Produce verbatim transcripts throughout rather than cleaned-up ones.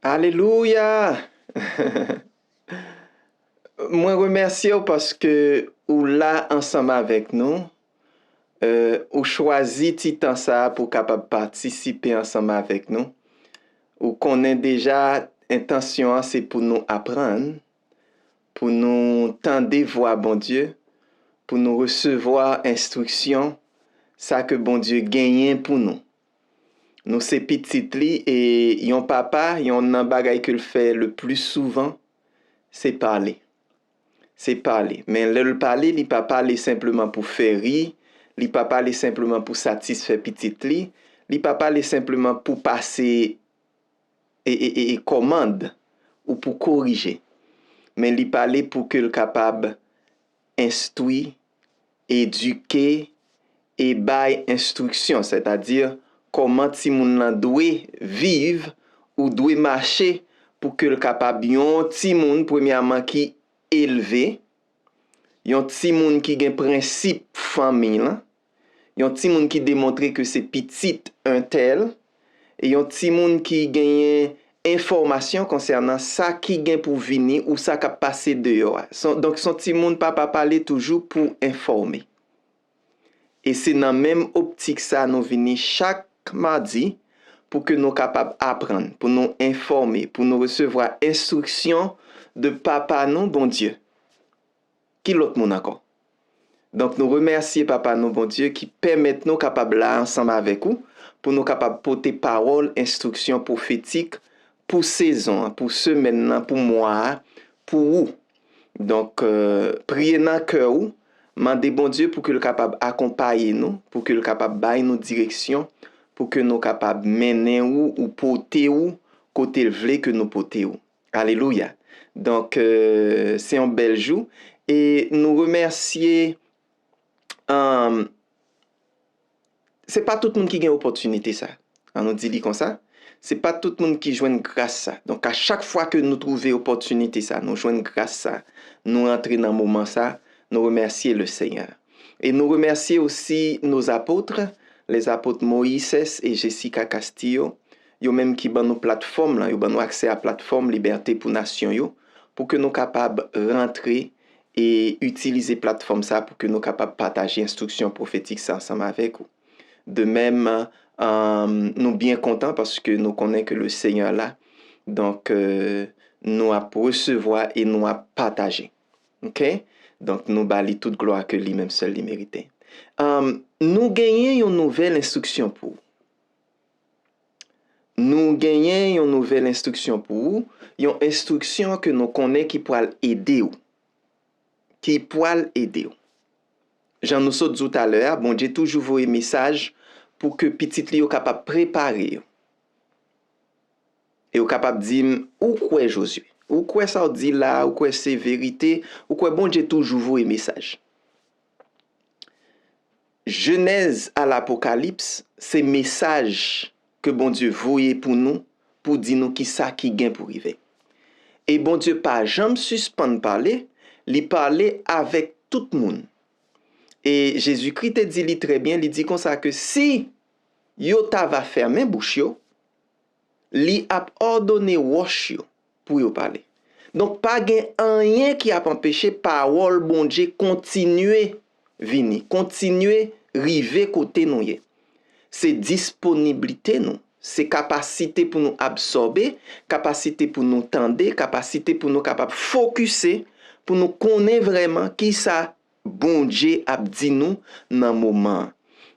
Alelouya! Mwen remèsye w paske ou la ansanm avèk nou. Euh, ou chwazi ti tan sa a pou w kapab patisipe ansanm avèk nou. Ou konnen deja entansyon an se pou nou aprann, pou nou tande vwa Bondye, pou nou resevwa enstriksyon, sa ke Bondye genyen pou nou. Nou se pitit li e yon papa, yon nan bagay ke l fè le plis souvan, se pale. Se pale. Men lè l pale, li pa pale senpleman pou fè ri, li pa pale senpleman pou satisfè pitit li, li pa pale senpleman pou pase e, e, e, e kòmand ou pou korije. Men li pale pou ke l kapab enstwi, edike e bay enstriksyon, sètadi kòman timoun nan dwe viv ou dwe mache pou ke l kapab yon timoun, premyèman, ki elve, yon timoun ki gen prensip fanmi lan, yon timoun ki demontre ke se pitit entèl, e yon timoun ki genyen enfòmasyon konsènan sa ki gen pou vini ou sa k ap pase deyò a. Son, donk, se yon timoun papa pale toujou pou enfòme. E se nan menm optik sa nou vini chak madi pou ke nou kapab aprann, pou nou enfòme, pou nou resevwa enstriksyon de Papa nou, Bondye. Ki lòt moun ankò? Donk, nou remèsye Papa nou, Bondye, ki pèmèt nou kapab la ansanm avèk ou, pou nou kapab pote pawòl, enstriksyon pwofetik pou sezon an, pou semèn nan, pou mwa a, pou ou. Donk, euh, priye nan kè ou, mande Bondye pou ke l kapab akonpaye nou, pou ke l kapab bay nou direksyon, pou ke nou kapab mennen ou, ou pote ou kote l vle ke nou pote ou. Alelouya. Donk, euh, se yon bèl jou. E nou remèsye, um, se pa tout moun ki gen opòtinite sa. An nou di li konsa. Se pa tout moun ki jwenn gras sa. Donk, a chak fwa ke nou twouve opòtinite sa, nou jwenn gras sa, nou rantre nan moman sa, nou remèsye le Senyè. E nou remèsye osi nos apôtres, les apôtres Moïses et Jessica Castillo, yo menm ki ban nou platfòm lan, yo ban nou aksè a platfòm Libète pou Nasyon yo, pou ke nou kapab rantre e itilize platfòm sa pou ke nou kapab pataje enstriksyon pwofetik sa ansanm avèk ou. De menm, um, nou byen kontan paske nou konnen ke le Senyè la. Donk, euh, nou ap resevwa e nou ap pataje. Oke? Donk, nou ba li tout glwa ke li menm sèl li merite. Um, nou genyen yon nouvèl enstriksyon pou ou. Nou genyen yon nouvèl enstriksyon pou ou, yon enstriksyon ke nou konnen ki pral ede w. Ki pral ede w. Jan nou sot di w talè a, Bondye toujou voye mesaj pou ke pitit li yo kapab prepare yo. E yo kapab di m, ou kwè Jozye? Ou kwè sa w di la? Ou kwè se verite? Ou kwè Bondye toujou voye mesaj? Jenèz a Lapokalips, se mesaj ke Bondye voye pou nou, pou di nou kisa ki gen pou rive. E Bondye pa janm sispann pale, li pale avèk tout moun. E Jezikri te di li trè byen, li di konsa ke si yo ta va fèmen bouch yo, li ap òdone wòch yo pou yo pale. Donk, pa gen anyen ki ap anpeche pawòl Bondye kontinye vini, kontinye rive kote nou ye. Se disponiblite nou, se kapasite pou nou absòbe, kapasite pou nou tande, kapasite pou nou kapab fokise, pou nou konnen vrèman kisa Bondye ap di nou nan moman an.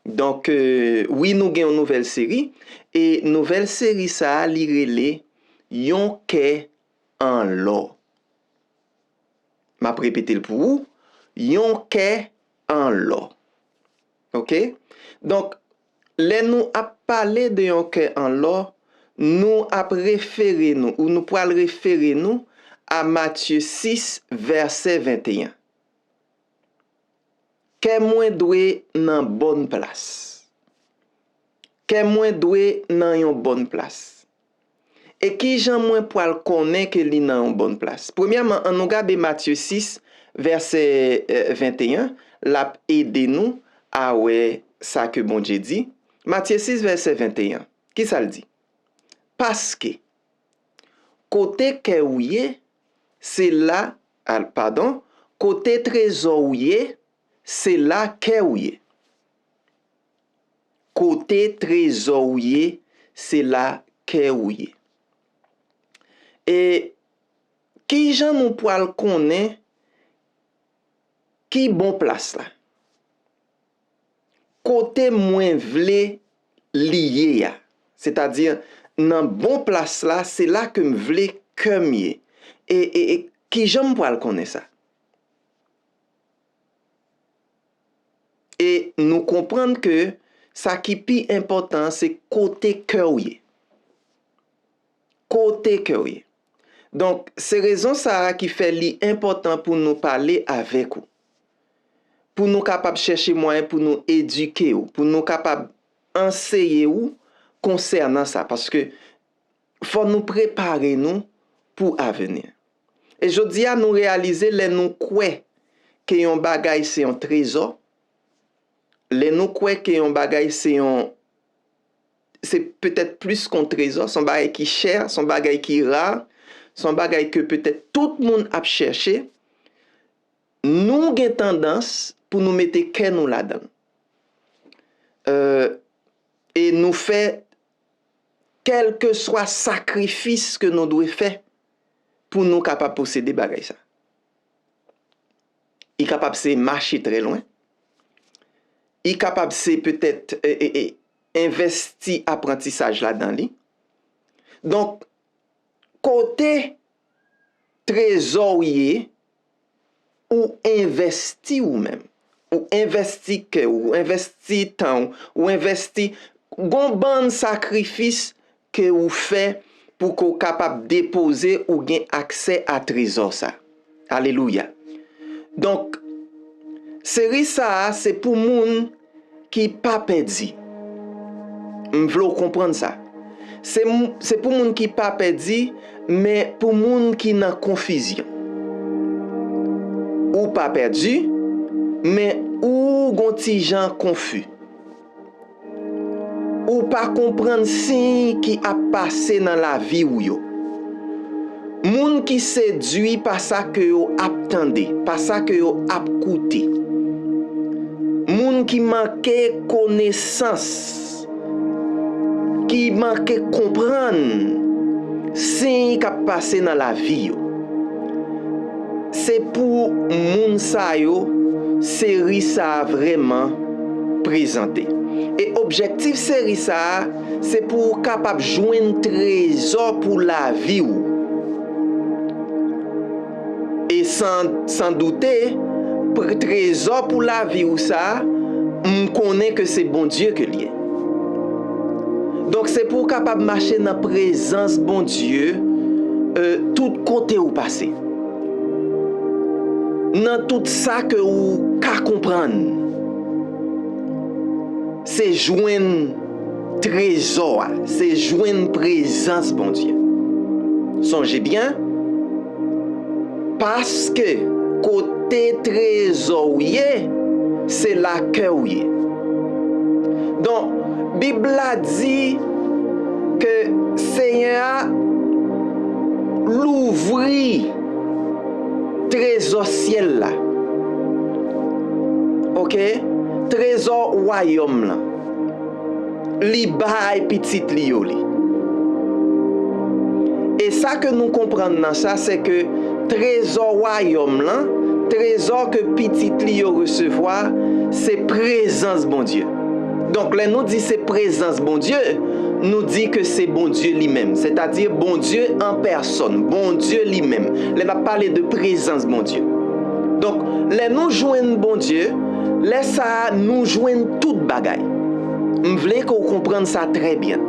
Donk, euh, wi, nou gen yon nouvèl seri, e nouvèl seri sa a, li rele Yon kè an lò. M ap repete l pou ou, Yon kè an lò. Oke? Donk, lè nou ap pale de yon kè an lò, nou ap refere nou, ou nou pral refere nou a Matye sis, vèsè venteyen. Kè mwen dwe nan bòn plas. Kè mwen dwe nan yon bòn plas. E ki jan mwen pral konnen ke li nan yon bòn plas? Premyèman, an nou gade Matye sis, vèsè, eh, venteyen, l ap ede nou a wè sa ke Bondye di. Matye sis, vèsè venteyen, ki sa l di? Paske Kote kè w ye, se la, al, padon, kote trezò w ye, se la kè w ye. Kote trezò w ye, se la kè w ye. E kijan nou pral konnen ki bon plas la? Kote mwen vle li ye a. Sètadi, nan bon plas la, se la ke m vle kè m ye. E, e, e kijan m pral konnen sa? E nou konprann ke sa ki pi enpòtan an, se kote kè w ye. Kote kè w ye. Donk, se rezon sa a ki fè li enpòtan pou nou pale avèk ou. Pou nou kapab chèche mwayen pou nou edike w, pou nou kapab anseye w konsènan sa. Paske fò nou prepare nou pou avni. E jodi a, nou reyalize lè nou kwè ke yon bagay se yon trezò, lè nou kwè ke yon bagay se yon, se petèt plis ke yon trezò, se yon bagay ki chè, se yon bagay ki ra, se yon bagay ke petèt tout moun ap chèche, nou gen tandans pou nou mete kè nou ladan l. Euh, e nou fè kèlkeswa sakrifis ke nou dwe fè pou nou kapab posede bagay sa. Li kapab se mache trè lwen. Li kapab se petèt, e, e, e, envèsti aprantisaj ladan li. Donk, kote trezò w ye, ou envèsti ou menm. Ou envèsti kè w, ou envèsti tan w, ou envèsti, gon bann sakrifis ke ou fè pou ke w kapab depoze ou gen aksè a trezò sa. Alelouya. Donk, seri sa a, se pou moun ki pa pèdi. M vle w konprann sa. Se m-, se pou moun ki pa pèdi, men pou moun ki nan konfizyon. Ou pa pèdi, men ou gon ti jan konfi. Ou pa konprann siy ki ap pase nan lavi w yo. Moun ki sedui pa sa ke yo ap tande, pa sa ke yo ap koute. Moun ki manke konesans, ki manke konprann siy k ap pase nan lavi yo. Se pou moun sa yo, seri sa a vrèman prezante. E objektif seri sa a, se pou w kapab jwenn trezò pou lavi w. E san, san doute, pre-, trezò pou lavi w sa a, m konnen ke se Bondye ke l ye. Donk, se pou w kapab mache nan prezans Bondye, euh, tout kote w pase. Nan tout sa ke w ka konprann, se jwenn trezò a, se jwenn prezans Bondye. Sonje byen, paske kote trezò w ye, se la kè w ye. Donk, Bib la di ke Senyè a louvri trezò syèl la. Oke? Trezò wayòm lan. Li bay pitit li yo li. E sa ke nou konprann nan sa, se ke trezò wayòm lan, trezò ke pitit li yo resevwa, se prezans Bondye. Donk, lè nou di se prezans Bondye, nou di ke se Bondye li menm, sètadi Bondye an pèsòn, Bondye li menm. Lè n ap pale de prezans Bondye. Donk, lè nou jwenn Bondye, lè sa a, nou jwenn tout bagay. M vle ke w konprann sa trè byen.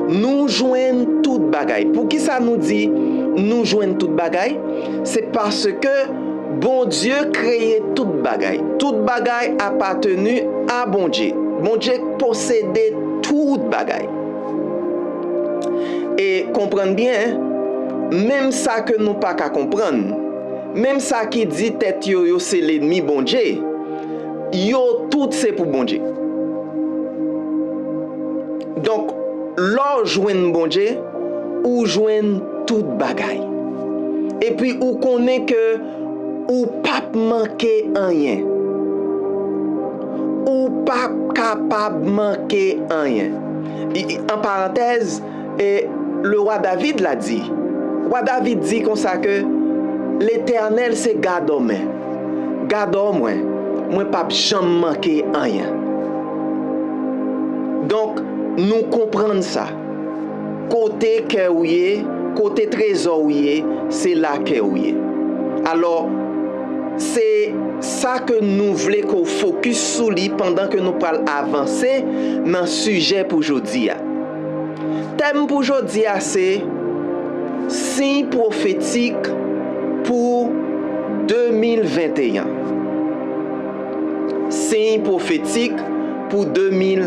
Nou jwenn tout bagay. Poukisa nou di nou jwenn tout bagay? Se paske Bondye kreye tout bagay. Tout bagay apateni a Bondye. Bondye posede tout bagay. E konprann byen, menm sa ke nou pa ka konprann, menm sa ki di tèt yo, yo se lènmi Bondye, yo tout se pou Bondye. Donk, lè w jwenn Bondye, ou jwenn tout bagay. Epi ou konnen ke ou p ap manke anyen. Ou p ap kapab manke anyen. I- i- An parantèz, e, le wa David la di, wa David di konsa ke Letènèl se gadò mwen. Gadò mwen, mwen p ap janm manke anyen. Donk, nou konprann sa. Kote kè w ye, kote trezò w ye, se la kè w ye. Alò, se sa ke nou vle ke w fokis sou li pandan ke nou pral avanse nan sijè pou jodi a. Tèm pou jodi a se siy pwofetik pou de mil venteyen. Siy pwofetik pou de mil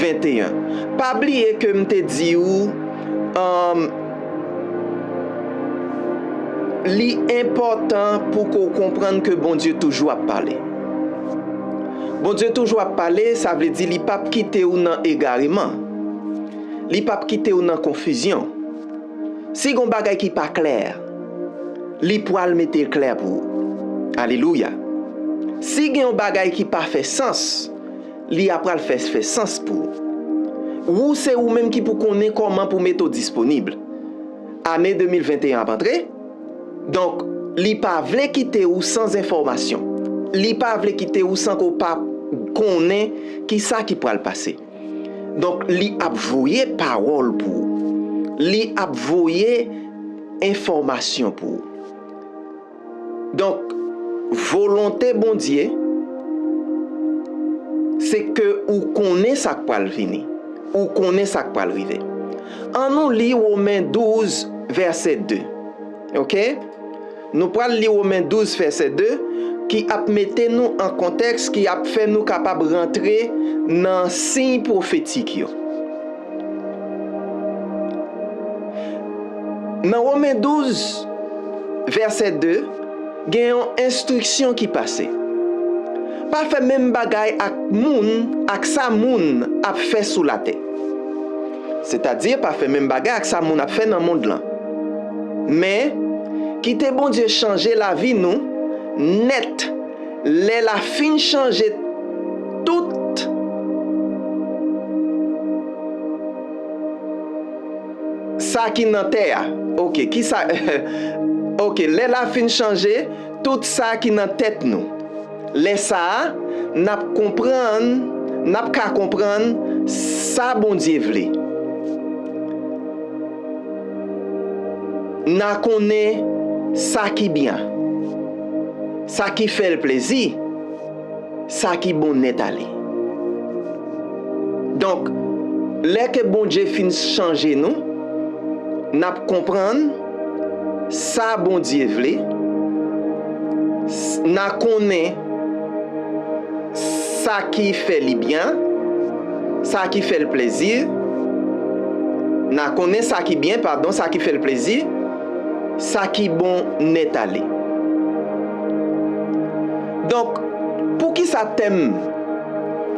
venteyen. Pa bliye ke m te di w, um, li enpòtan pou ke w konprann ke Bondye toujou ap pale. Bondye toujou ap pale, sa vle di li p ap kite w nan egareman. Li p ap kite w nan konfizyon. Si gon bagay ki pa klè, li pral mete l klè pou ou. Alelouya. Si gen yon bagay ki pa fè sans, li apral fè, fè sans pou ou. Ou se ou menm ki pou konnen kòman pou mete w disponib. Ane de mil venteyen ap antre, donk, li pa vle kite ou san enfòmasyon. Li pa vle kite ou san ke w pa konnen ki sa ki pral pase. Donk, li ap voye pawòl pou ou. Li ap voye enfòmasyon pou ou. Donk, volonte Bondye, se ke ou konnen sa k pral vini. Ou konnen sa k pral rive. Ann nou li Women douz, vèsè de. Oke? Nou pral li Women douz, vèsè de, ki ap mete nou an kontèks, ki ap fè nou kapab rantre nan siy pwofetik yo. Nan Women douz, vèsè de, gen yon enstriksyon ki pase. Pa fè menm bagay ak moun, ak sa moun ap fè sou latè. Sètadi, pa fè menm bagay ak sa moun ap fè nan mond lan. Men, kite Bondye chanje lavi nou nèt. Lè l a fin chanje tout sa ki nan tè a. Oke, ki sa? Oke, lè l a fin chanje tout sa ki nan tèt nou. Lè sa a, n ap konprann, n ap ka konprann sa Bondye vle. N a konnen sa ki byen, sa ki fè l plezi, sa ki bon nèt ale. Donk, lè ke Bondye fin chanje nou, n ap konprann sa Bondye vle, s- n a konnen sa ki fè li byen, sa ki fè l plezi, n a konnen sa ki byen, padon, sa ki fè l plezi, sa ki bon nèt ale. Donk, poukisa tèm,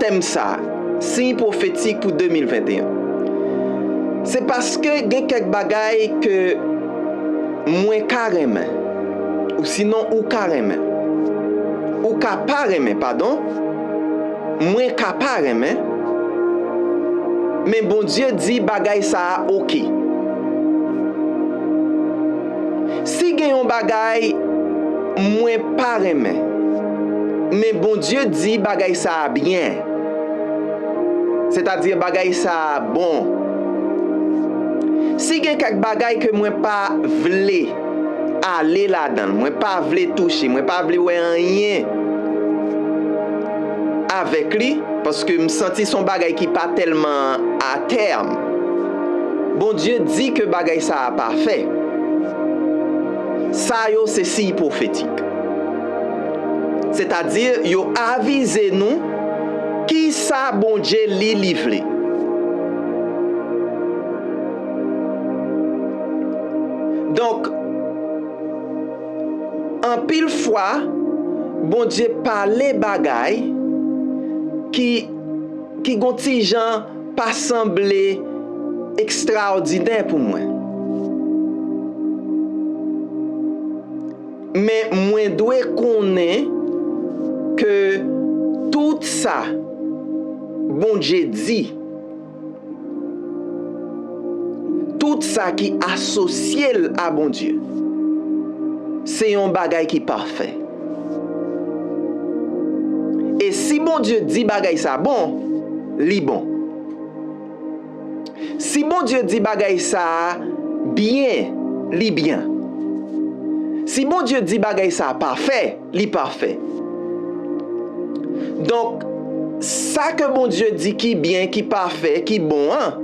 tèm sa, siy pwofetik pou de mil venteyen? Se paske gen kèk bagay ke mwen ka renmen, ou sinon ou ka renmen, ou ka pa renmen, padon, mwen ka pa renmen, men Bondye di bagay sa a oke. Si gen yon bagay mwen pa renmen, men Bondye di bagay sa a byen, sètadi bagay sa a bon. Si gen kèk bagay ke mwen pa vle ale ladan l, mwen pa vle touche, mwen pa vle wè anyen avèk li, paske m santi se yon bagay ki pa tèlman atè m. Bondye di ke bagay sa a pafè. Sa yo se siy pwofetik. Sètadi, yo avize nou ki sa Bondye li, li vle. Donk, anpil fwa, Bondye pale bagay ki, ki gon ti jan pa sanble ekstraòdinè pou mwen. Men mwen dwe konnen ke tout sa Bondye di, tout sa ki asosye l a Bondye, se yon bagay ki pafè. E si Bondye di bagay sa bon, li bon. Si Bondye di bagay sa a byen, li byen. Si Bondye di bagay sa a pafè, li pafè. Donk, sa ke Bondye di ki byen, ki pafè, ki bon an,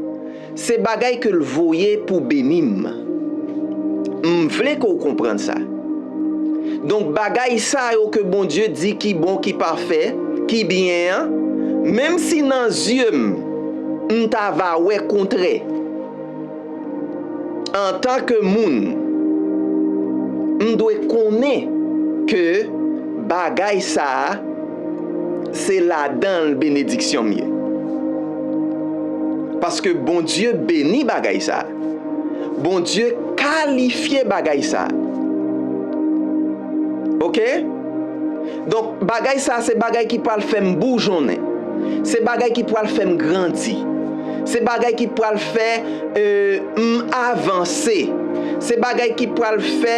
se bagay ke l voye pou beni m. M vle ke w konprann sa. Donk, bagay sa yo ke Bondye di ki bon, ki pafè, ki byen an, menm si nan zye m, m ta va wè kontrè, antanke moun, m dwe konnen ke bagay sa a, se ladan l benediksyon m ye. Paske Bondye beni bagay sa a. Bondye kalifye bagay sa a. Oke? Donk, bagay sa a se bagay ki pral fè m boujonnen. Se bagay ki pral fè m grandi. Se bagay ki pral fè, e, m avanse. Se bagay ki pral fè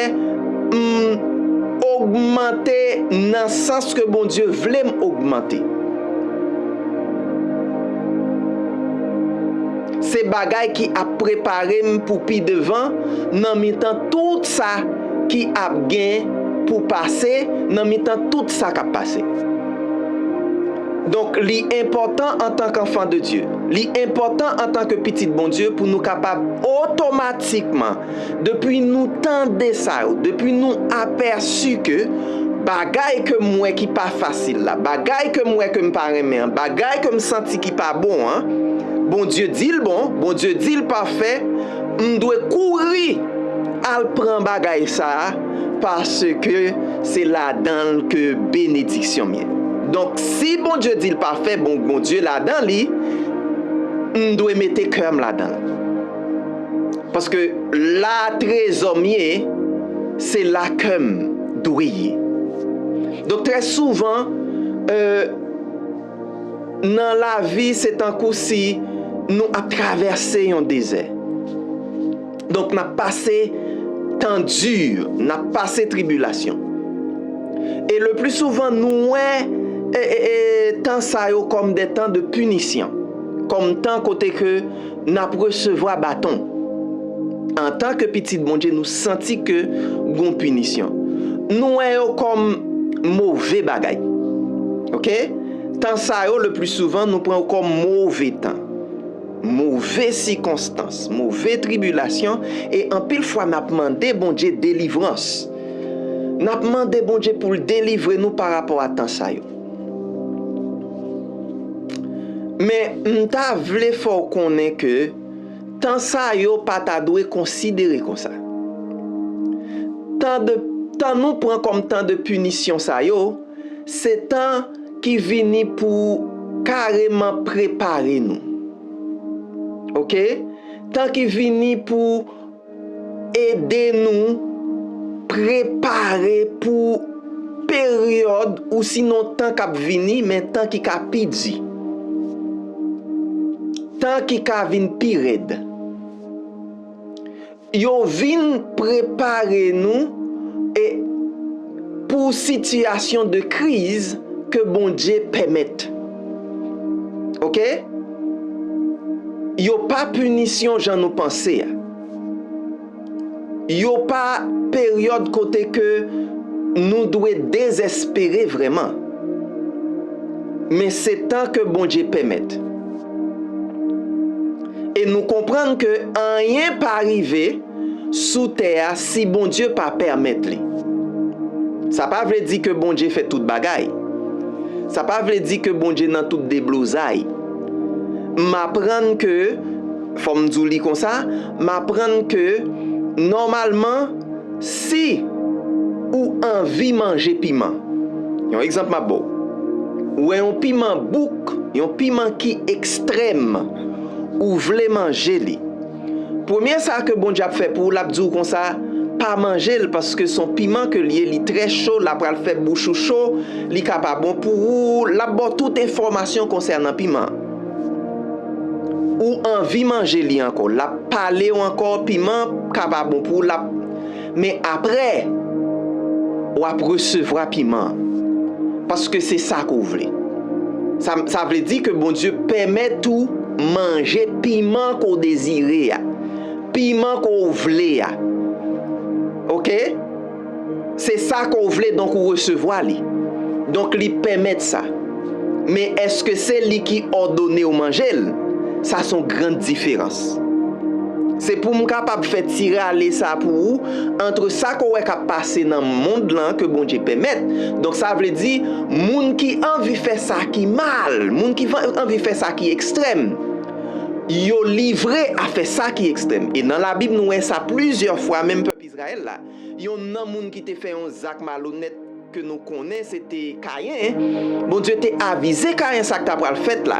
m ogmante nan sans ke Bondye vle m ogmante. Se bagay ki ap prepare m pou pi devan nan mitan tout sa ki ap gen pou pase, nan mitan tout sa k ap pase. Donk, li enpòtan antanke anfan de Dye, li enpòtan antanke pitit Bondye pou nou kapab otomatikman, depi nou tande sa yo, depi nou apèsi ke bagay ke m wè ki pa fasil la, bagay ke m wè ke m pa renmen an, bagay ke m santi ki pa bon an, Bondye di l bon, Bondye di l pafè, m dwe kouri al pran bagay sa a, paske se ladan l ke benediksyon m ye. Donk, si Bondye di l pafè, bon, Bondye ladan li, m dwe mete kè m ladan l. Paske la trezò m ye, se la kè m dwe ye. Donk, trè souvan, e, nan lavi, se tankou si nou ap travèse yon dezè. Donk, n ap pase tan di, n ap pase tribilasyon. E le pli souvan, nou wè, e, e, e, tan sa yo kòm de tan de pinisyon, kòm tan kote ke n ap resevwa baton. Antanke pitit Bondye, nou santi ke gon pinisyon. Nou wè yo kòm move bagay. Oke? Tan sa yo, le pli souvan, nou pran yo kòm move tan. Move sikonstans, move tribilasyon, e anpil fwa n ap mande Bondye delivrans. N ap mande Bondye pou l delivre nou pa rapò a tan sa yo. Men, m ta vle fè w konnen ke tan sa yo pa ta dwe konsidere konsa. Tan de, tan nou pran kòm tan de pinisyon sa yo, se tan ki vini pou kareman prepare nou. Oke? Tan ki vini pou ede nou prepare pou peryòd ou sinon tan k ap vini, men tan ki ka pi di. Tan ki ka vin pi rèd. Yo vin prepare nou e pou sitiyasyon de kriz ke Bondye pèmèt. Oke? Yo pa pinisyon jan nou panse a. Yo pa peryòd kote ke nou dwe dezespere vrèman. Men se tan ke Bondye pèmèt. E nou konprann ke anyen pa rive sou tè a si Bondye pa pèmèt li. Sa pa vle di ke Bondye fè tout bagay. Sa pa vle di ke Bondye nan tout deblozay. M aprann ke, fò m di w li konsa, m aprann ke nòmalman, si ou anvi manje piman, yon egzanp m ap ba w, ou wè yon piman bouk, yon piman ki ekstrèm, ou vle manje li. Premye sa ke Bondye ap fè pou ou, l ap di w konsa, pa manje l, paske se yon piman ke l ye, li trè cho, l ap pral fè bouch ou cho, li ka pa bon pou ou, l ap ba w tout enfòmasyon konsènan piman. Ou anvi manje li ankò, l ap pale w ankò, piman ka pa bon pou ou, l ap, men apre, w ap resevwa piman an. Paske se sa ke w vle. Sa, sa vle di ke Bondye pèmèt ou manje piman ke w dezire a. Piman ke w vle a. Oke? Se sa ke w vle, donk ou resevwa li. Donk li pèmèt sa. Men èske se li ki òdone w manje l? Sa se yon gran diferans. Se pou m kapab fè ti rale sa pou ou, ant sa ke w wè k ap pase nan mond lan ke Bondye pèmèt. Donk sa vle di, moun ki anvi fè sa ki mal, moun ki va- anvi fè sa ki ekstrèm, yo livre a fè sa ki ekstrèm. E nan Labib, nou wè sa plizyè fwa, menm pèp Izrayèl la. Yonn nan moun ki te fè yon zak malonèt ke nou konnen, se te Kayen. Bondye te avize Kayen sa k ta pral fèt la.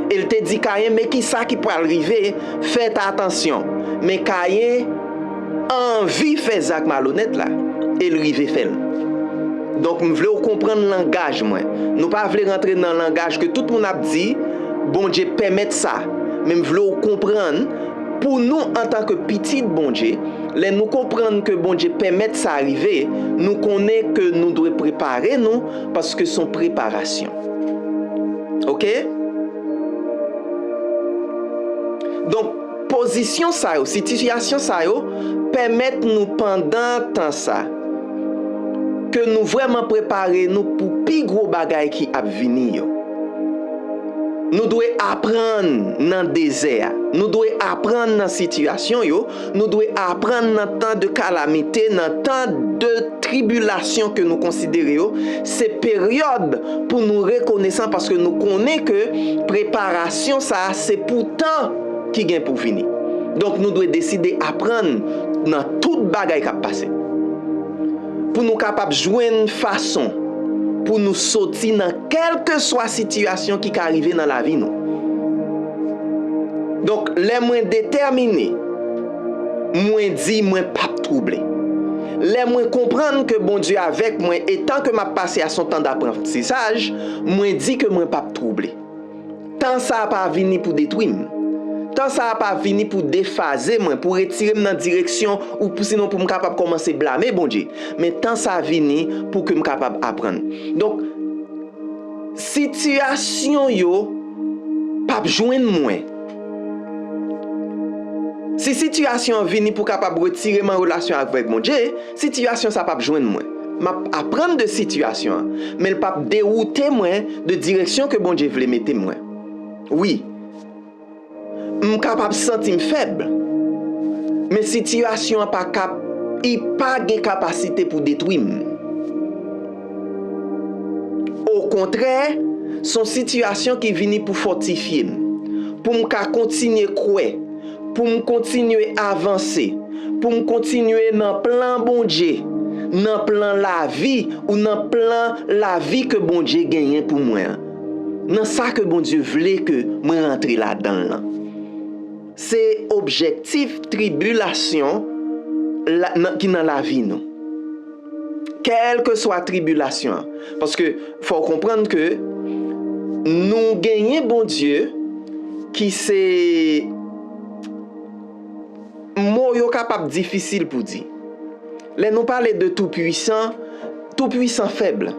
E l te di Kayen, men ki sa ki pral rive, fèt atansyon. Men Kayen anvi fè zak malonèt la, e l rive fè l. Donk, m vle w konprann langaj mwen. Nou pa vle rantre nan langaj ke tout moun ap di, Bondye pèmèt sa. Men m vle w konprann, pou nou, antanke pitit Bondye, lè nou konprann ke Bondye pèmèt sa rive, nou konnen ke nou dwe prepare nou, paske se yon preparasyon. Oke? Donk, pozisyon sa yo, sitiyasyon sa yo, pèmèt nou pandan tan sa, ke nou vrèman prepare nou pou pi gwo bagay ki ap vini yo. Nou dwe aprann nan dezè a. Nou dwe aprann nan sitiyasyon yo. Nou dwe aprann nan tan de kalamite, nan tan de tribilasyon ke nou konsidere yo. Se peryòd pou nou rekonesan, paske nou konnen ke preparasyon sa a se pou tan ki gen pou vini. Donk, nou dwe deside aprann nan tout bagay k ap pase, pou nou kapab jwenn fason pou nou soti nan kèlkeswa sitiyasyon ki ka rive nan lavi nou. Donk, lè mwen detèmine, mwen di mwen p ap twouble. Lè mwen konprann ke Bondye avèk mwen e tan ke m ap pase a se yon tan daprantisaj, mwen di ke mwen p ap twouble. Tan sa a pa vini pou detwi m. Tan sa a pa vini pou defaze mwen, pou retire m nan direksyon ou pou sinon pou m kapab kòmanse blame Bondye. Men tan sa a vini pou ke m kapab aprann. Donk, sitiyasyon yo p ap jwenn mwen. Si sitiyasyon an vini pou kapab retire m an relasyon avèk Bondye, sitiyasyon sa p ap jwenn mwen. M ap aprann de sitiyasyon an, men l p ap dewoute mwen de direksyon ke Bondye vle mete mwen. Wi, m kapab santi m fèb, men sitiyasyon an pa kap, li pa gen kapasite pou detwi m. Okontrè, se yon sitiyasyon ki vini pou fòtifye m, pou m ka kontinye kwè, pou m kontinye avanse, pou m kontinye nan plan Bondye, nan plan lavi ou nan plan lavi ke Bondye genyen pou mwen an, nan sa ke Bondye vle ke mwen rantre ladan l lan. Se objektif tribilasyon la, nan, ki nan lavi nou. Kèlkeswa tribilasyon an. Paske fò w konprann ke nou genyen Bondye ki se, mo yo kapab difisil pou di. Lè nou pale de Toupwisan, Toupwisan fèb.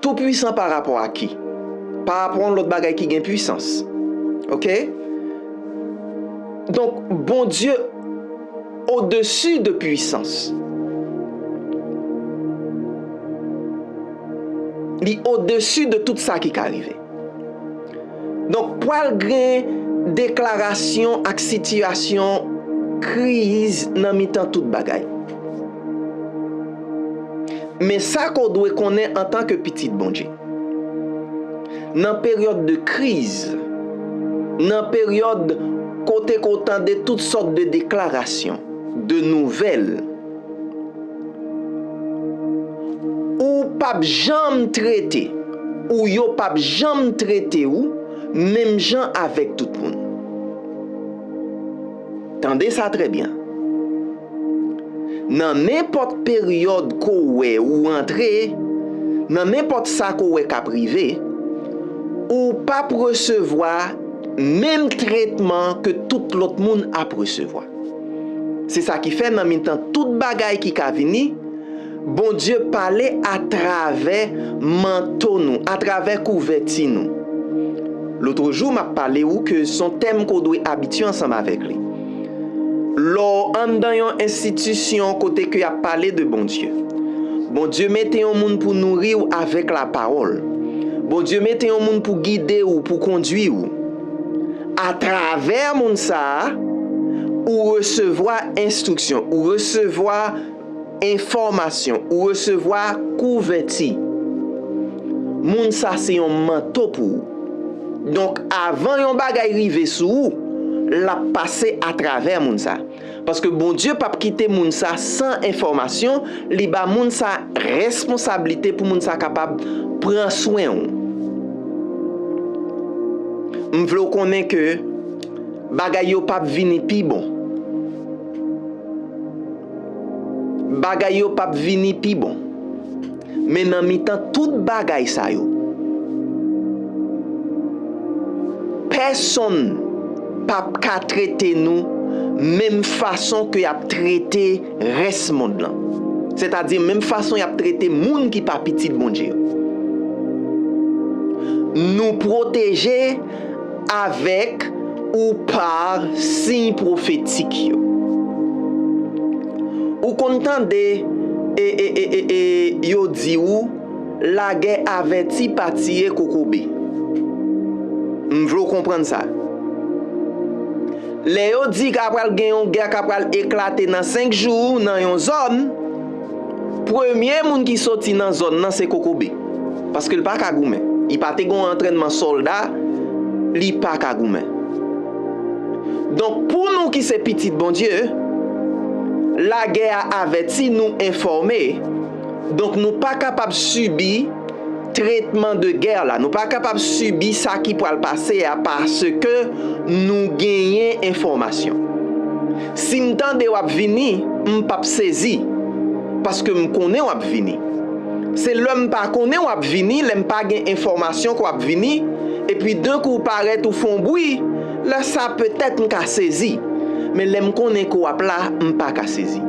Toupwisan pa rapò a ki? Pa rapò a yon lòt bagay ki gen pwisans. Oke? Donk, Bondye au-dessus de puissance. Li au-dessus de tout sa ki ka rive. Donk, pral gen deklarasyon ak sitiyasyon kriz nan mitan tout bagay. Men sa ke w dwe konnen antanke pitit Bondye, nan peryòd de kriz, nan peryòd kote ke w tande tout sòt de deklarasyon, de nouvèl, ou p ap janm trete, ou yo p ap janm trete w menm jan avèk tout moun. Tande sa trè byen. Nan nenpòt peryòd ke w wè ou antre, nan nenpòt sa ke w wè k ap rive, ou p ap resevwa menm tretman ke tout lòt moun ap resevwa. Se sa ki fè nan mitan tout bagay ki ka vini, Bondye pale atravè manto nou, atravè kouvèti nou. Lòt jou, m ap pale ou ke se yon tèm ke w dwe abitye ansanm avèk li. Lè w anndan yon enstitisyon kote ke y ap pale de Bondye, Bondye mete yon moun pou nouri w avèk lapawòl. Bondye mete yon moun pou gide w, pou kondwi w. Atravè moun sa a, ou resevwa enstriksyon, ou resevwa enfòmasyon, ou resevwa kouvèti. Moun sa se yon manto pou ou. Donk, avan yon bagay rive sou ou, l ap pase atravè moun sa. Paske Bondye p ap kite moun sa san enfòmasyon, li ba moun sa responsablite pou moun sa kapab pran swen w. M vle w konnen ke bagay yo p ap vini pi bon. Bagay yo p ap vini pi bon. Men nan mitan tout bagay sa yo, pèsonn p ap ka trete nou menm fason ke y ap trete rès mond lan. Sètadi, menm fason y ap trete moun ki pa pitit Bondye yo. Nou pwoteje avèk ou pa siy pwofetik yo. Ou konn tande e, e, e, e, e, yo di ou, lagè avèti pa tiye kokobe. M vle w konprann sa. Lè yo di ka pral gen yon gè ka pral eklate nan senk jou nan yon zòn, premye moun ki soti nan zòn nan se kokobe. Paske l pa ka goumen. Li pa te gen yon antrènman sòlda, li pa ka goumen. Donk, pou nou ki se pitit Bondye, lagè a avèti nou, enfòme. Donk, nou pa kapab sibi tretman de gè la. Nou pa kapab sibi sa ki pral pase a paske nou genyen enfòmasyon. Si m tande w ap vini, m p ap sezi, paske m konnen w ap vini. Se lè m pa konnen w ap vini, lè m pa gen enfòmasyon ke w ap vini, epi de kou w parèt ou fè yon bri, lè sa petèt m ka sezi. Men lè m konnen ke w ap la, m pa ka sezi.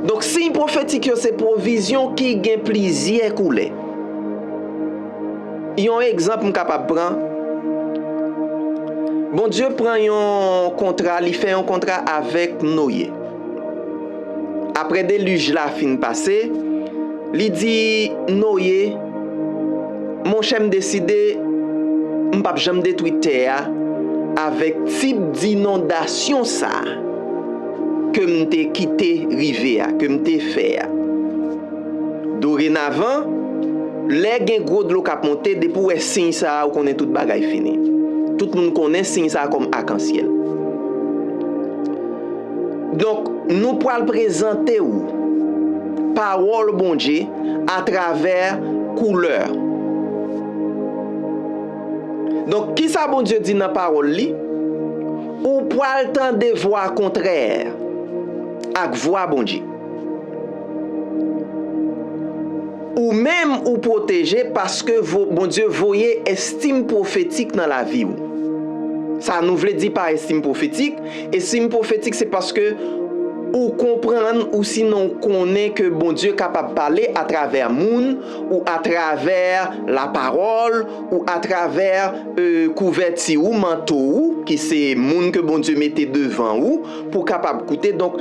Donk, siy pwofetik yo se pwovizyon ki gen plizyè koulè. Yon egzanp m kapab pran, Bondye pran yon kontra, li fè yon kontra avèk Noye. Apre delij la fin pase, li di Noye, monchè, m deside m p ap janm detwi tè a avèk tip dinondasyon sa a ke m te kite rive a, ke m te fè a. Dorenavan, lè gen gwo dlo k ap monte, depi w wè siy sa a, ou konnen tout bagay fini. Tout moun konnen siy sa a kòm akansyèl. Donk, nou pral prezante w pawòl Bondye atravè koulè. Donk, kisa Bondye di nan pawòl li? Ou pral tande vwa kontrè ak vwa Bondye. Ou menm ou pwoteje paske vo- Bondye voye estim pwofetik nan lavi w. Sa nou vle di pa estim pwofetik? Estim pwofetik se paske ou konprann ou sinon ou konnen ke Bondye kapab pale atravè moun ou atravè lapawòl ou atravè, e, kouvèti ou, manto ou, ki se moun ke Bondye mete devan ou pou kapab koute. Donk,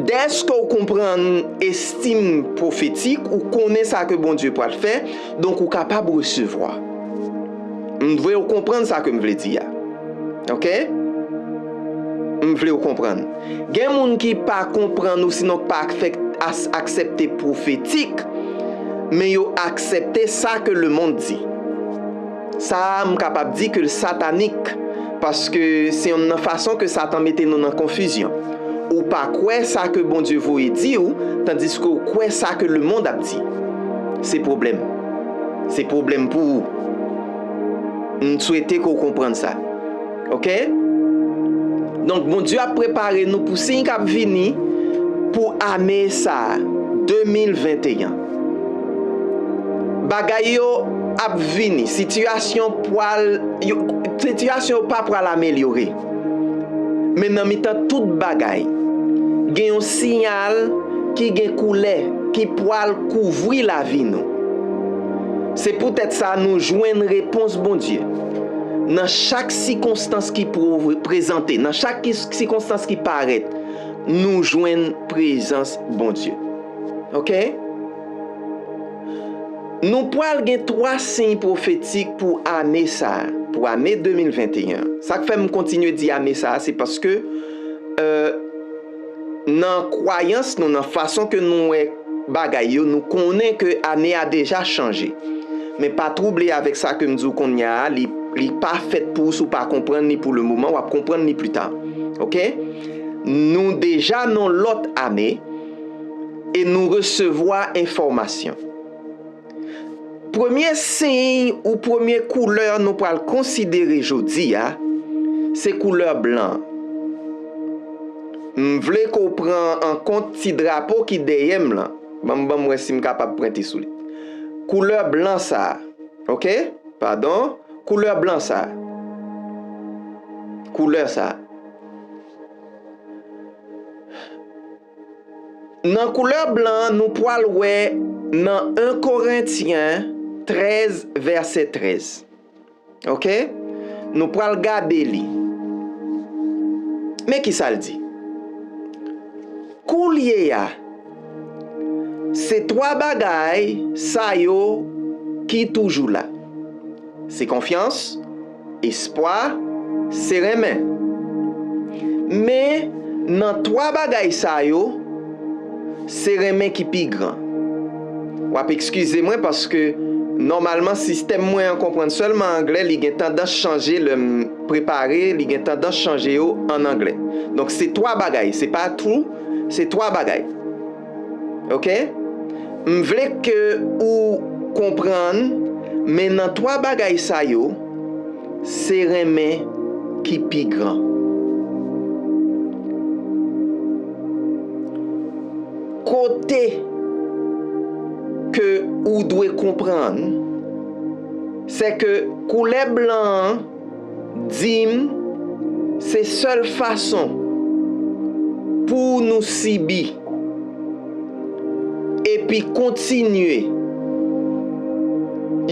dèske ou konprann estim pwofetik, ou konnen sa ke Bondye pral fè, donk ou kapab resevwa. M vle ou konprann sa ke m vle di a. Oke? M vle ou konprann. Gen moun ki pa konprann ou sinon ki pa aksèp- as- aksepte pwofetik, men yo aksepte sa ke lemonn di. Sa a, m kapab di ke l satanik, paske se yonn nan fason ke Satan mete nou nan konfizyon. Ou pa kwè sa ke Bondye voye di w, tandiske w kwè sa ke lemonn ap di. Se pwoblèm. Se pwoblèm pou ou. M swete ke w konprann sa. Oke? Donk, Bondye ap prepare nou pou siy k ap vini, pou ane sa a, de mil venteyen. Bagay yo ap vini, sitiyasyon pwal, yo, sitiyasyon yo pa pwal amelyore. Men nan mitan tout bagay, gen yon siyal ki gen koulè ki pwal kouvri lavi nou. Se poutèt sa nou jwenn repons Bondye. Nan chak sikonstans ki pwo-, prezante, nan chak ki, sikonstans ki parèt, nou jwenn prezans Bondye. Oke? Nou pwal gen twa siy pwofetik pou ane sa a, pou ane de mil venteyen. Sa k fè m kontinye di ane sa a, se paske, euh, nan kwayans nou, nan fason ke nou wè bagay yo, nou konnen ke ane a deja chanje. Men pa twouble avèk sa ke m di w kounye a, li, li pa fèt pou ou si w pa konprann li pou le moman, w ap konprann li pli ta. Oke? Nou deja nan lòt ane e nou resevwa enfòmasyon. Premye siy ou premye koulè nou pral konsidere jodi a, se koulè blan. M vle ke w pran an kont ti drapo ki dèyè m lan. Ban m, ban m wè si m kapab prente sou li. Koulè blan sa a. Oke? Padon. Koulè blan sa a. Koulè sa a. Nan koulè blan an, nou pral wè nan en Korentyen trèz, vèsè trèz. Oke? Nou pral gade li. Men ki sa l di. Koulye a, se twa bagay sa yo ki toujou la. Se konfyans, espwa, se renmen. Men, nan twa bagay sa yo, se renmen ki pi gran. W ap eskize mwen paske nòmalman sistèm mwen an konprann sèlman anglè, li gen tandans chanje lè m prepare, li gen tandans chanje yo ann anglè. Donk, se twa bagay, se pa two, se twa bagay. Oke? M vle ke ou konprann, men nan twa bagay sa yo, se renmen ki pi gran. Kote ke ou dwe konprann, se ke koulè blan an di m se sèl fason pou nou sibi epi kontinye.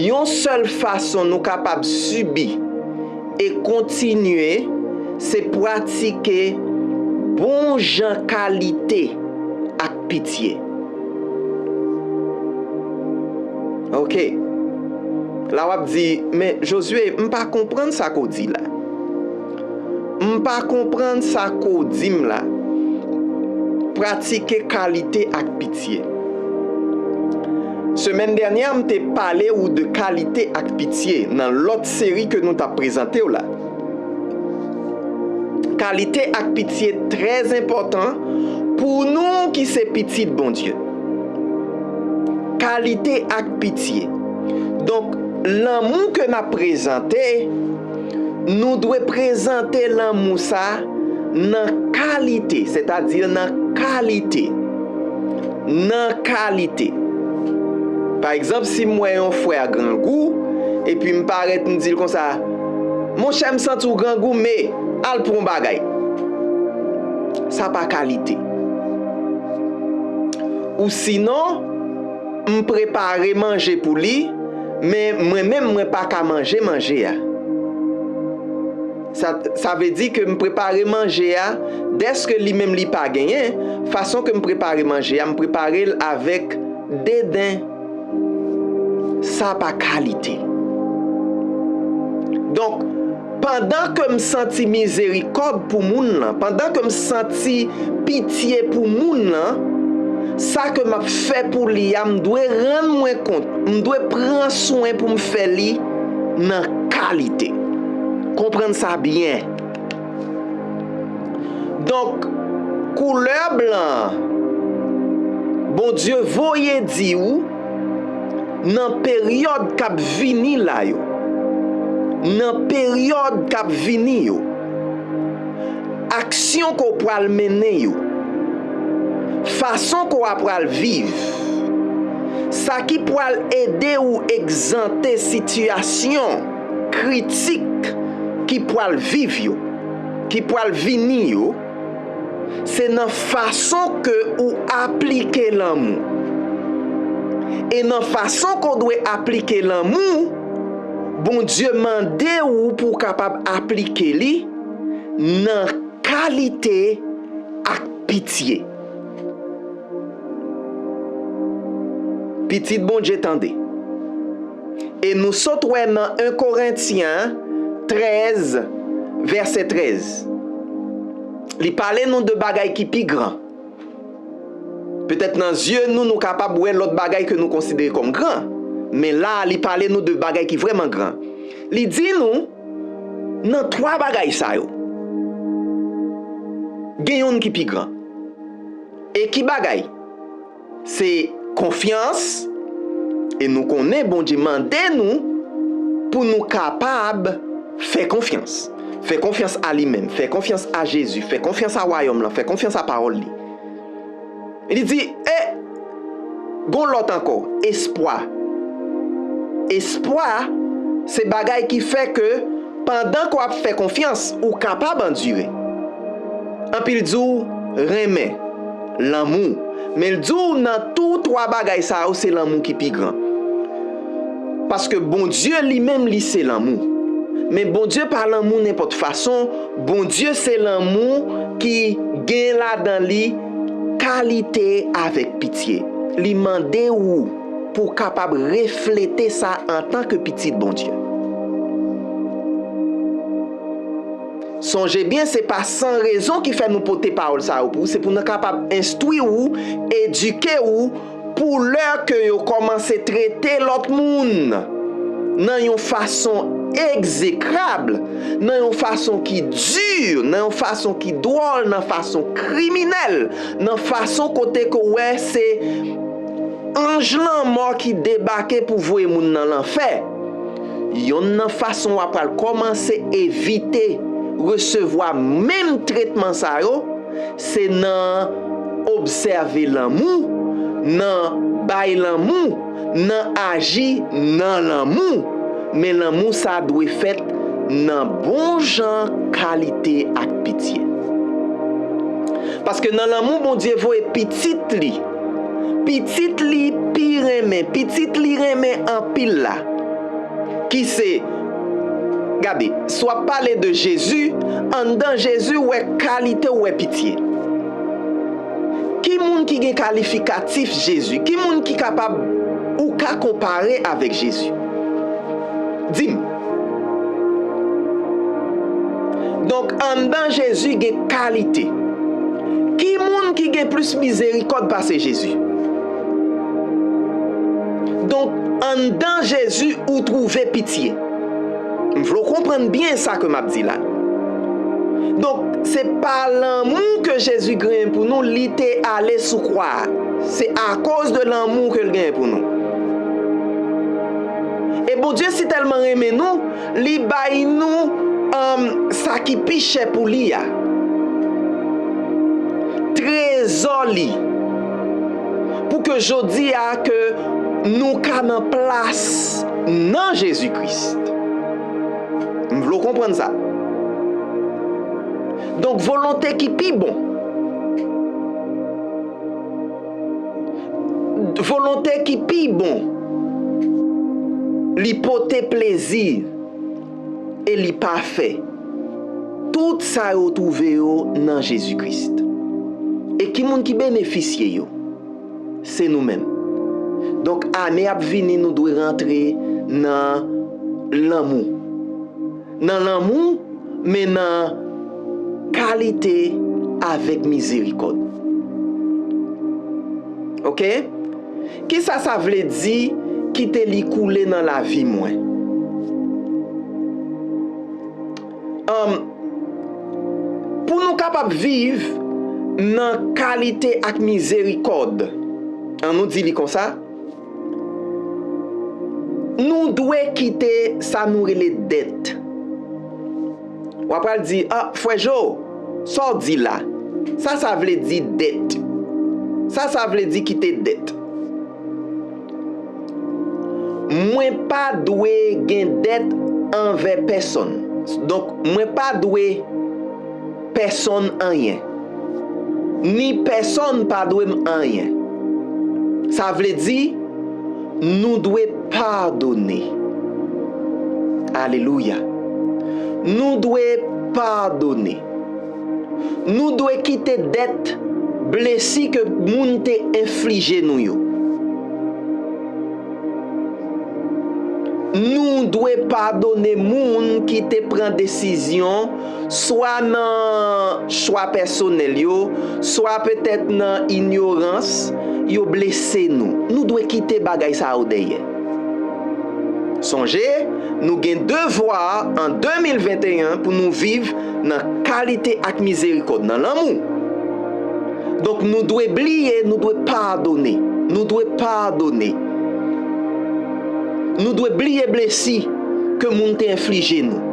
Yon sèl fason nou kapab sibi e kontinye, se pratike bon jan kalite ak pitye. Oke. La w ap di, "Men Jozye, m pa konprann sa ke w di la. M pa konprann sa ke w di m la." Pratike kalite ak pitye. Semèn dènyè, m te pale w de kalite ak pitye nan lòt seri ke nou t ap prezante w la. Kalite ak pitye trè enpòtan pou nou ki se pitit Bondye. Kalite ak pitye. Donk, lanmou ke n ap prezante, nou dwe prezante lanmou sa nan kalite, sètadi nan kalite. Nan kalite. Pa egzanp, si m wè yon frè grangou, epi m parèt, m di l konsa, "Monchè, m santi w grangou, men al pran yon bagay." Sa pa kalite. Ou sinon, m prepare manje pou li, men mwen menm, mwen pa ka manje manje a. Sa, sa vle di ke m prepare manje a, dèske li menm li pa genyen, fason ke m prepare manje a, m prepare l avèk deden. Sa pa kalite. Donk, pandan ke m santi mizerikòd pou moun lan, pandan ke m santi pitye pou moun lan, sa ke m ap fè pou li a, m dwe rann mwen kont, m dwe pran swen pou m fè li nan kalite. Konprann sa byen. Donk, koulè blan an, Bondye voye di w, nan peryòd k ap vini la yo, nan peryòd k ap vini yo, aksyon ke w pral mennen yo, Fason ke w apral viv, sa ki pral ede w egzante sitiyasyon kritik ki pral viv yo, ki pral vini yo, se nan fason ke ou aplike lanmou. E nan fason ke w dwe aplike lanmou, Bondye mande w pou w kapab aplike li nan kalite ak pitye. Pitit Bondye tande. E nou sot wè nan en Korentyen trèz, vèsè trèz. Li pale nou de bagay ki pi gran. Petèt nan zye nou, nou kapab wè lòt bagay ke nou konsidere kòm gran. Men la, li pale nou de bagay ki vrèman gran. Li di nou, nan twa bagay sa yo, gen youn ki pi gran. E ki bagay? Se konfyans. E nou konnen Bondye mande nou pou nou kapab fè konfyans. Fè konfyans a li menm, fè konfyans a Jezi, fè konfyans a wayòm lan, fè konfyans a pawòl li. Li di, e, gon lòt ankò, espwa. Espwa, se bagay ki fè ke pandan ke w ap fè konfyans, ou kapab andire. Anpil di w renmen, lanmou. Men l di w nan tou twa bagay sa yo, se lanmou ki pi gran. Paske Bondye li menm, li se lanmou. Men Bondye pa lanmou nenpòt fason. Bondye se lanmou ki gen ladan li kalite avèk pitye. Li mande w pou w kapab reflete sa antanke pitit Bondye. Sonje byen, se pa san rezon ki fè nou pote pawòl sa yo pou ou, se pou nou kapab enstwi ou, edike ou, pou lè ke yo kòmanse trete lòt moun nan yon fason egzekrab, nan yon fason ki di, nan yon fason ki dwòl, nan fason kriminèl, nan fason kote ke w wè se anj lanmò ki debake pou voye moun nan lanfè. Yonn nan fason w ap pral kòmanse evite resevwa menm tretman sa yo, se nan obsève lanmou, nan bay lanmou, nan aji nan lanmou. Men lanmou sa dwe fèt nan bon jan kalite ak pitye. Paske nan lanmou Bondye voye pitit li, pitit li pi renmen, pitit li renmen anpil la, ki se, gade, si w ap pale de Jezi, anndan Jezi, w wè kalite, w wè pitye. Ki moun ki gen kalifikatif Jezi? Ki moun ki kapab, ou ka konpare avèk Jezi? Di m. Donk, anndan Jezi gen kalite. Ki moun ki gen plis mizerikòd pase Jezi? Donk, anndan Jezi, ou twouve pitye. M vle w konprann byen sa ke m ap di la. Donk, se pa lanmou ke Jezi genyen pou nou, li te ale sou kwa a. Se akoz de lanmou ke l genyen pou nou. E Bondye si tèlman renmen nou, li bay nou, um, sa ki pi chè pou li a. Trezò li. Pou ke jodi a ke nou ka nan plas nan Jezi Kris. M vle w konprann sa. Donk, volonte ki pi bon. Volonte ki pi bon. Li pote plezi e li pafè. Tout sa yo twouve yo nan Jezi Kris. E ki moun ki benefisye yo? Se nou menm. Donk, ane ap vini, nou dwe rantre nan lanmou. Nan lanmou, men nan kalite avèk mizerikòd. Oke? Kisa sa vle di, kite li koule nan lavi mwen? Ann, pou nou kapab viv nan kalite ak mizerikòd, ann nou di li konsa, nou dwe kite sa nou rele dèt. W ap pral di, "Ah, frè Jo, sa w di la, sa sa vle di dèt?" Sa sa vle di kite dèt? Mwen pa dwe gen dèt anvè pèsonn. Donk, mwen pa dwe pèsonn anyen. Ni pèsonn pa dwe m anyen. Sa vle di, nou dwe padone. Alelouya. Nou dwe padone. Nou dwe kite dèt, blesi ke moun te enflije nou yo. Nou dwe padone moun ki te pran desizyon, swa nan chwa pèsonèl yo, swa petèt nan inyorans, yo blese nou. Nou dwe kite bagay sa yo dèyè. Sonje, nou gen devwa an de mil venteyen pou nou viv nan kalite ak mizerikòd, nan lanmou. Donk, nou dwe bliye, nou dwe padone. Nou dwe padone. Nou dwe bliye blesi ke moun te enflije nou.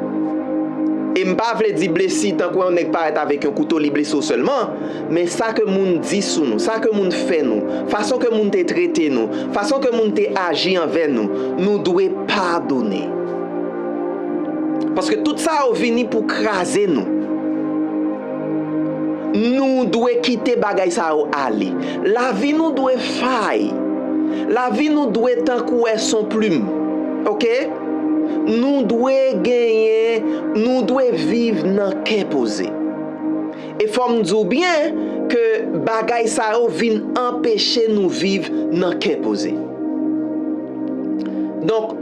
E m pa vle di blesi tankou yon nèg parèt avèk yon kouto, li blese w sèlman, men sa ke moun di sou nou, sa ke moun fè nou, fason ke moun te trete nou, fason ke moun te aji anvè nou, nou dwe padone. Paske tout sa yo vini pou kraze nou. Nou dwe kite bagay sa yo ale. Lavi nou dwe fay. Lavi nou dwe tankou wè son plim. Oke? Nou dwe genyen, nou dwe viv nan kè poze. E fò m di w byen ke bagay sa yo vin anpeche nou viv nan kè poze. Donk,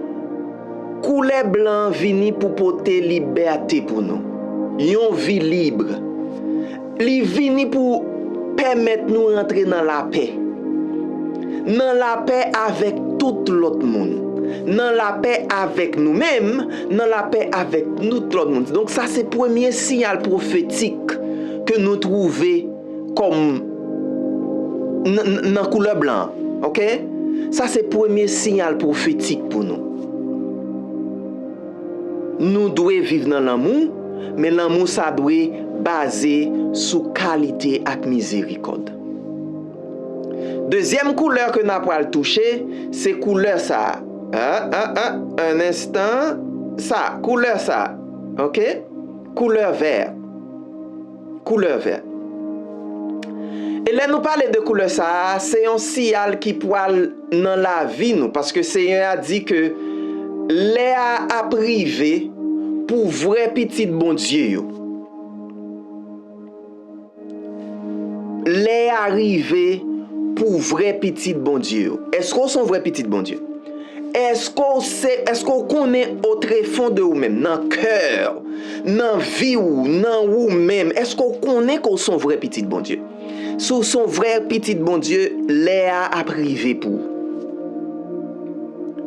koulè blan an vini pou pote libète pou nou. Yon vi lib. Li vini pou pèmèt nou rantre nan lapè. Nan lapè avèk tout lòt moun. Nan lapè avèk nou menm, nan lapè avèk tout lòt moun. Donk, sa se premye siyal pwofetik ke nou twouve kòm n-, n-, nan koulè blan an, oke? Sa se premye siyal pwofetik pou nou. Nou dwe viv nan lanmou, men lanmou sa dwe baze sou kalite ak mizerikòd. Dezyèm koulè ke n a pral touche, se koulè sa a. An, an, an, an enstan, sa, koulè sa a, oke? Koulè vè. Koulè vè. E lè nou pale de koulè sa a, se yon siyal ki pral nan lavi nou, paske Senyè a di ke lè a ap rive pou vrè pitit Bondye yo. Lè a rive pou vrè pitit Bondye yo. Èske w se yon vrè pitit Bondye? Èske w se, èske w konnen otrefon de ou menm, nan kè w, nan vi w, nan ou menm, èske w konnen ke w se yon vrè pitit Bondye? Si w se yon vrè pitit Bondye, lè a ap rive pou ou.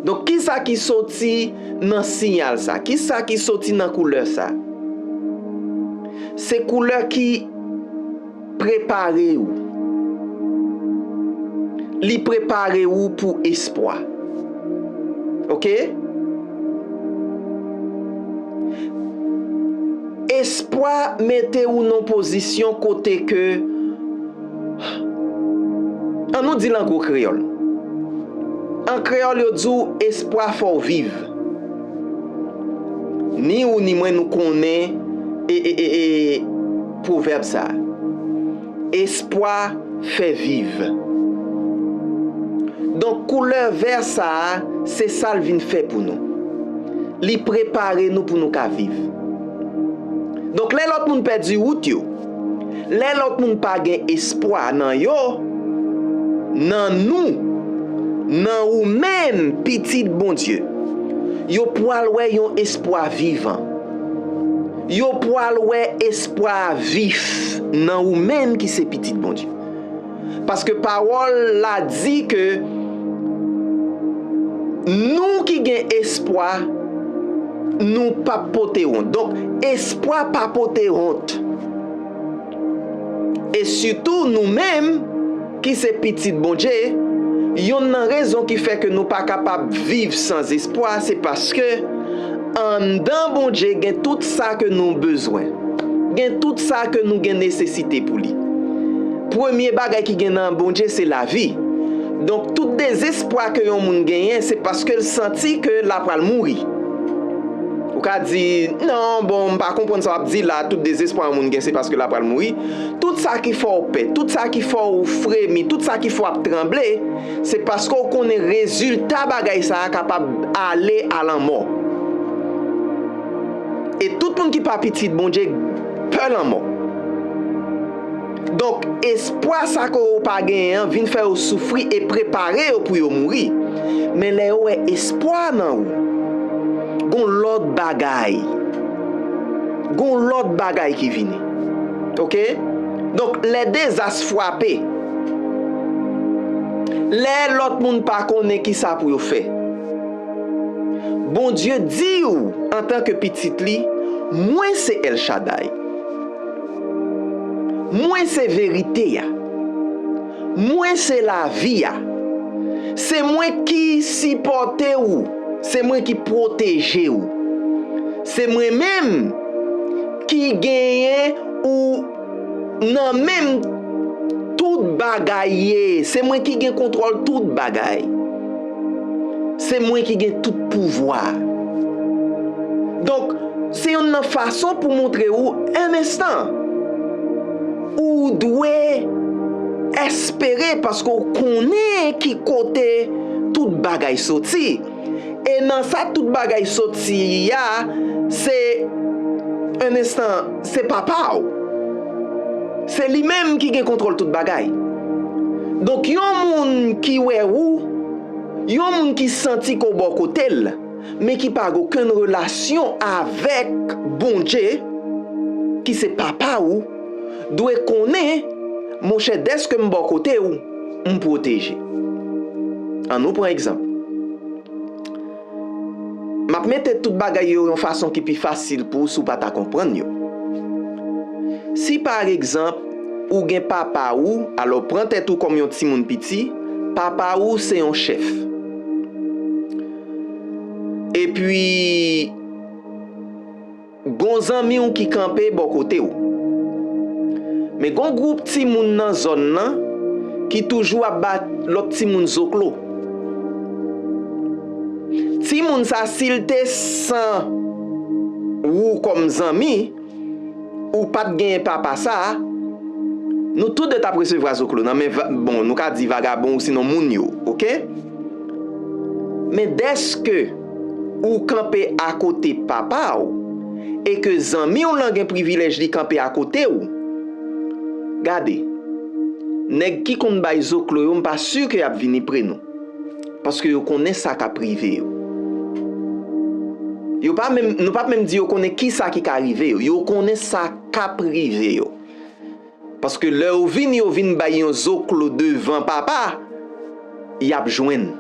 Donk, kisa ki soti nan siyal sa? Kisa ki soti nan koulè sa? Se koulè ki prepare ou. Li prepare ou pou espwa. Oke? Espwa mete ou nan pozisyon kote ke, an nou di l an gwo kreyòl. An kreyòl, yo di w espwa fè w viv. Ni ou ni mwen nou konnen e, e, e, e, pwovèb sa a. Espwa fè viv. Donk, koulè vè sa a, se sa l vin fè pou nou. Li prepare nou pou nou ka viv. Donk, lè lòt moun pèdi wout yo, lè lòt moun pa gen espwa nan yo, nan nou, nan ou menm, pitit Bondye, yo pral wè yon espwa vivan. Yo pral wè espwa vif nan ou menm ki se pitit Bondye. Paske pawòl la di ke nou ki gen espwa, nou p ap pote wont. Donk, espwa pa pote wont. E sitou nou menm ki se pitit Bondye, yonn nan rezon ki fè ke nou pa kapab viv san espwa, se paske anndan Bondye gen tout sa ke nou bezwen. Gen tout sa ke nou gen nesesite pou li. Premye bagay ki gen nan Bondye se lavi. Donk, tout dezespwa ke yon moun genyen, se paske l santi ke l ap pral mouri. Ou ka di, "Non, bon, m pa konprann sa w ap di la, tout dezespwa yon moun gen, se paske l ap pral mouri." Tout sa ki fè w pè, tout sa ki fè w fremi, tout sa ki fè w ap tranble, se paske w konnen rezilta bagay sa a kapab ale a lanmò. E tout moun ki pa pitit Bondye pè lanmò. Donk, espwa sa ke w pa genyen an vin fè yo soufri e prepare yo pou yo mouri. Men lè yo wè espwa nan ou, gon lòt bagay. Gon lòt bagay ki vini. Oke? Donk, lè dezas frape, lè lòt moun pa konnen kisa pou yo fè, Bondye di w, antanke pitit li, "Mwen se El Shaddai. Mwen se verite a. Mwen se lavi a. Se mwen ki sipòte w. Se mwen ki pwoteje w. Se mwen menm ki genyen ou nan men m tout bagay ye. Se mwen ki gen kontwòl tout bagay. Se mwen ki gen tout pouvwa." Donk, se youn nan fason pou montre ou, en instant, ou dwe espere paske w konnen ki kote tout bagay soti. E nan sa tout bagay soti a, se, en instant, se papa w. Se li menm ki gen kontwòl tout bagay. Donk, yon moun ki wè ou, yon moun ki santi ke w bò kote l, men ki pa gen okenn relasyon avèk Bondye, ki se papa ou, dwe konnen, monchè, dèske m bò kote w, m pwoteje. Ann nou pran egzanp. M ap mete tout bagay yo yon fason ki pi fasil pou w si w pa ta konprann yo. Si, pa egzanp, ou gen papa ou, alò pran tèt ou kòm yon timoun piti, papa ou se yon chèf. Epi, gon zanmi w ki kanpe bò kote w. Men gon gwoup timoun nan zòn nan ki toujou ap ba lòt timoun zoklo. Timoun sa, si l te san ou kòm zanmi, ou pa t genyen papa sa, nou tou de t ap resevwa zoklo nan men, va- bon, nou ka di vagabon ou sinon moun yo, oke? Men dèske ou kanpe akote papa w e ke zanmi w lan gen privilèj li kanpe akote w, gade, nèg ki konn bay zoklo yo, m pa si ke y ap vini pre nou. Paske yo konnen sa k ap rive yo. Yo pa menm, nou p ap menm di yo konnen kisa ki ka rive yo. Yo konnen sa k ap rive yo. Paske lè yo vin, yo vin bay yon zoklo devan papa, y ap jwenn.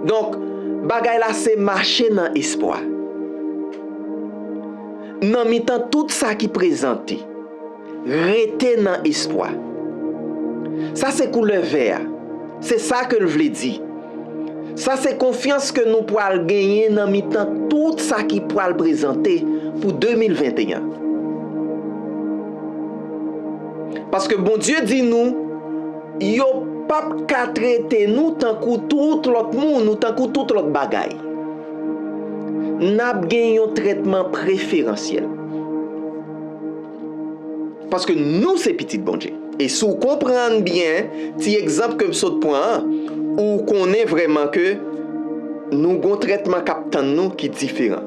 Donk, bagay la se mache nan espwa. Nan mitan tout sa ki prezante, rete nan espwa. Sa se koulè vè a. Se sa ke l vle di. Sa se konfyans ke nou pral genyen nan mitan tout sa ki pral prezante pou de mil venteyen. Paske Bondye di nou, yo p ap ka trete nou tankou tout lòt moun ou tankou tout lòt bagay. N ap gen yon trètman preferansyèl. Paske nou se pitit Bondye. E si w konprann byen ti egzanp ke m sot pran an, ou konnen vrèman ke nou gon trètman k ap tann nou ki diferan.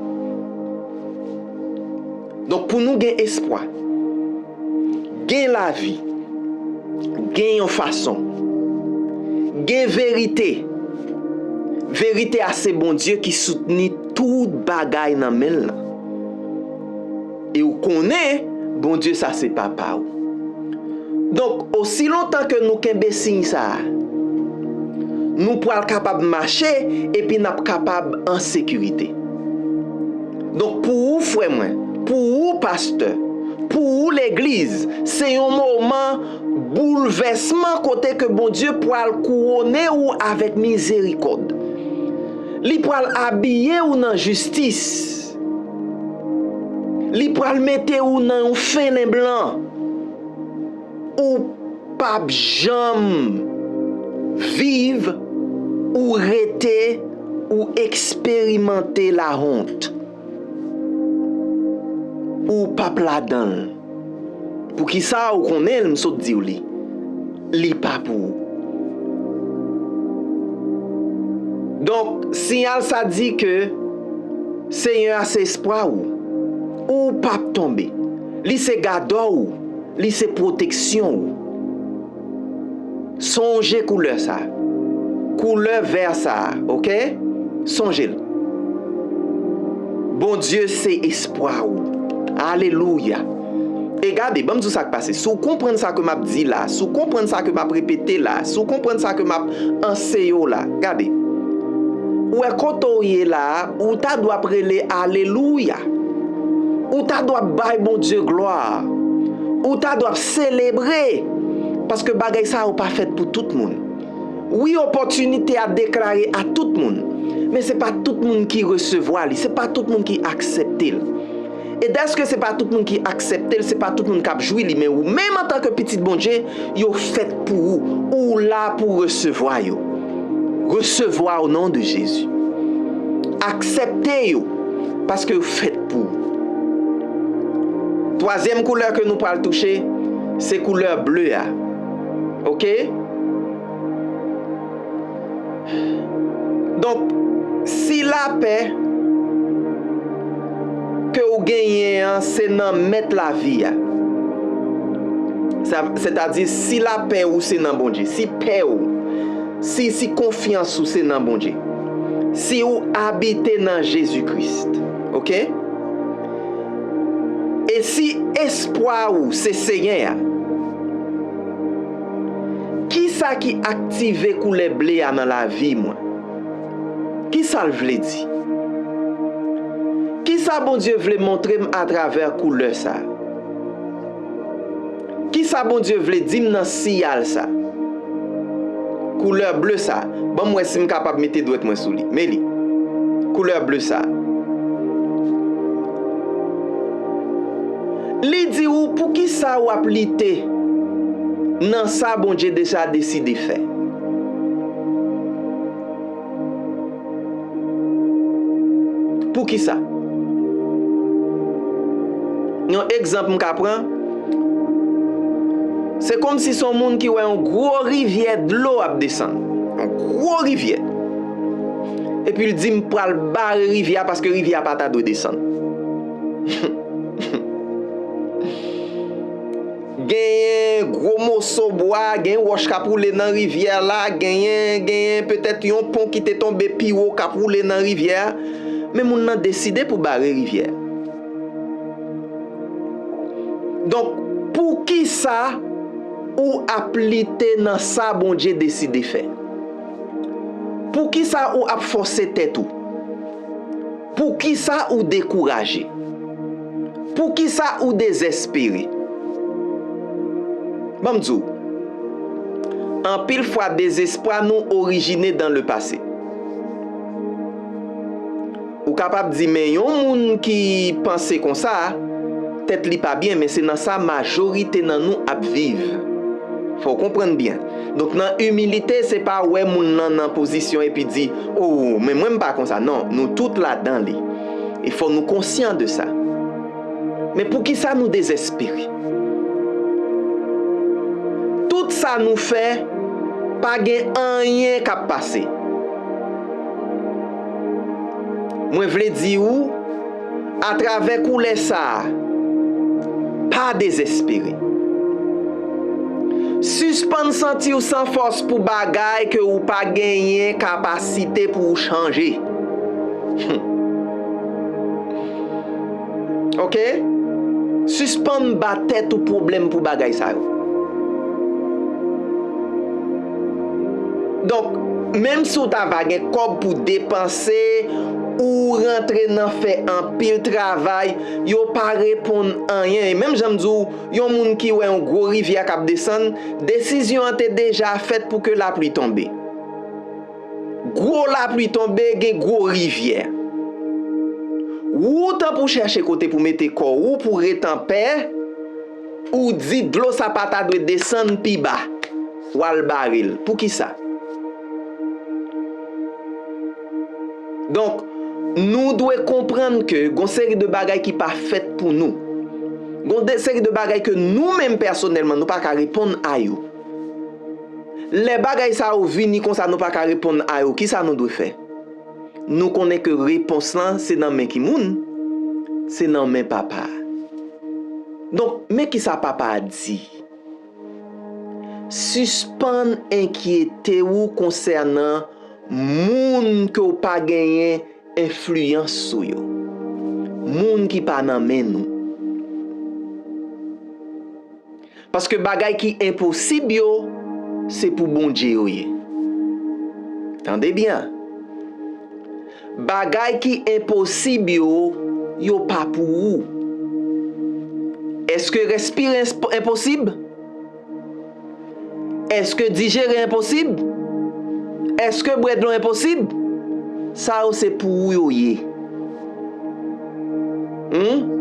Donk, pou nou gen espwa, gen lavi, gen yon fason, gen verite. Verite a se Bondye ki soutni tout bagay nan men l lan. E ou konnen, Bondye sa se papa w. Donk, osi lontan ke nou kenbe siy sa a, nou pral kapab mache epi n ap kapab an sekirite. Donk, pou ou, frè mwen, pou ou, pastè, pou ou, legliz, se yon moman boulvèsman kote ke Bondye pral kouwone ou avèk mizerikòd. Li pral abiye ou nan jistis. Li pral mete ou nan yon fenen blan. Ou p ap janm viv, ou rete, ou eksperimante lawont. Ou p ap ladan l. Poukisa ou konnen l, m sot di w li? Li pa pou ou. Donk, siyal sa di ke Senyè a se espwa ou. Ou p ap tonbe. Li se gadò ou. Li se pwoteksyon ou. Sonje koulè sa. Koulè vè sa, oke? Sonje l. Bondye se espwa ou. Alelouya. E gade, ban m di w sa k pase. Si w konprann sa ke m ap di la, si w konprann sa ke m ap repete la, si w konprann sa ke m ap anseye w la, gade. Ou wè kote w ye la a, ou ta dwe ap rele alelouya. Ou ta dwe ap bay Bondye glwa. Ou ta dwe ap selebre. Paske bagay sa yo pa fèt pou tout moun. Wi, opòtinite a deklare a tout moun, men se pa tout moun ki resevwa li, se pa tout moun ki aksepte l. E dèske se pa tout moun ki aksepte l, se pa tout moun k ap jwi li, men ou menm antanke pitit Bondye, yo fèt pou ou. Ou la pou resevwa yo. Resevwa o non de Jezi. Aksepte yo, paske yo fèt pou ou. Twazyèm koulè ke nou pral touche, se koulè ble a. Oke? Donk, si lapè ke w genyen an se nan Mèt lavi a, sa, sètadi si lapè ou se nan Bondye, si pè ou, si, si konfyans ou se nan Bondye, si ou abite nan Jezi Kris, oke? E si espwa ou se Senyè a, kisa ki aktive koulè ble a nan lavi mwen? Kisa l vle di? Kisa Bondye vle montre m atravè koulè sa a? Kisa Bondye vle di m nan siyal sa? Koulè ble sa. Ban m wè si m kapab mete dwèt mwen sou li. Men li. Koulè ble sa. Li di ou poukisa w ap lite nan sa Bondye deja deside fè. Poukisa? Yon egzanp m ka pran, se kòmsi se yon moun ki wè yon gwo rivyè dlo ap desann. Yon gwo rivyè. Epi l di, "M pral bare rivyè a paske rivyè a pa ta dwe desann." Genyen gwo moso bwa, genyen wòch k ap woule nan rivyè la, genyen, genyen petèt yon pon ki te tonbe pi wo k ap woule nan rivyè a. Men moun nan deside pou bare rivyè a. Donk, poukisa ou ap lite nan sa Bondye deside fè? Poukisa ou ap fòse tèt ou? Poukisa ou dekouraje? Poukisa ou dezespere? Ban m di w, anpil fwa dezespwa nou orijine dans le passé. Ou kapab di, men yon moun ki panse konsa, tèt li pa byen, men se nan sa majorite nan nou ap viv. Fò w konprann byen. Donk, nan imilite, se pa wè moun nan nan pozisyon epi di, "O, men mwen m pa konsa." Non, nou tout ladan li. E fò nou konsyan de sa. Men poukisa nou dezespere? Tout sa nou fè, pa gen anyen k ap pase. Mwen vle di ou, atravè koulè sa a, pa dezespere. Sispann santi w san fòs pou bagay ke ou pa genyen kapasite pou w chanje. Oke? Sispann ba tèt ou pwoblèm pou bagay sa yo. Donk, menm si w ta va gen kòb pou depanse, ou rantre nan fè anpil travay, yo pa reponn anyen. E menm jan m di w, yon moun ki wè yon gwo rivyè k ap desann, desizyon an te deja fèt pou ke lapli tonbe. Gwo lapli tonbe, gen gwo rivyè. Ou tan pou chèche kote pou mete kò ou, pou ret anpè, Ou di dlo sa pa ta dwe desann pi ba. W al bare l. Poukisa? Donk, nou dwe konprann ke gon seri de bagay ki pa fèt pou nou. Gon de seri de bagay ke nou menm pèsonèlman, nou pa ka reponn a yo. Lè bagay sa yo vini konsa, nou pa ka reponn a yo, kisa nou dwe fè? Nou konnen ke repons lan, se nan men ki moun? Se nan men Papa a. Donk, men kisa Papa a di. Sispann enkyete w konsènan moun ke w pa genyen enfliyans sou yo. Moun ki pa nan men nou. Paske bagay ki enposib yo, se pou Bondye yo ye. Tande byen. Bagay ki enposib yo, yo pa pou ou. Èske respire ensp-, enposib? Èske dijere enposib? Èske bwè dlo enposib? Sa yo se pou ou yo ye. Hmm?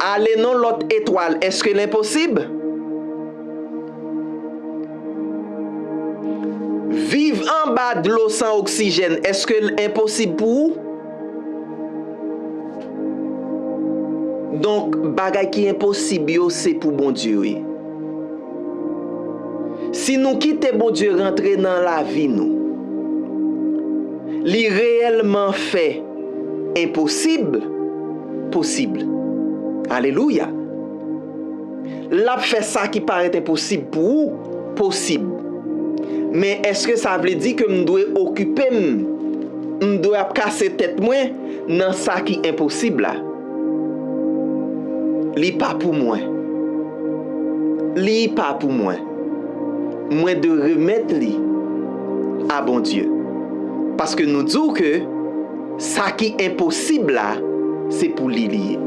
Ale nan lòt etwal, èske l enposib? Viv anba dlo san oksijèn, èske l enposib pou ou? Donk, bagay ki enposib yo, se pou Bondye yo ye. Si nou kite Bondye rantre nan lavi nou, li reyèlman fè enposib posib. Alelouya! L ap fè sa ki parèt enposib pou ou posib. Men èske sa vle di ke m dwe okipe m, m dwe ap kase tèt mwen nan sa ki enposib la? Li pa pou mwen. Li pa pou mwen. Mwen dwe remèt li a Bondye. Paske nou di w ke sa ki enposib la, se pou li li ye.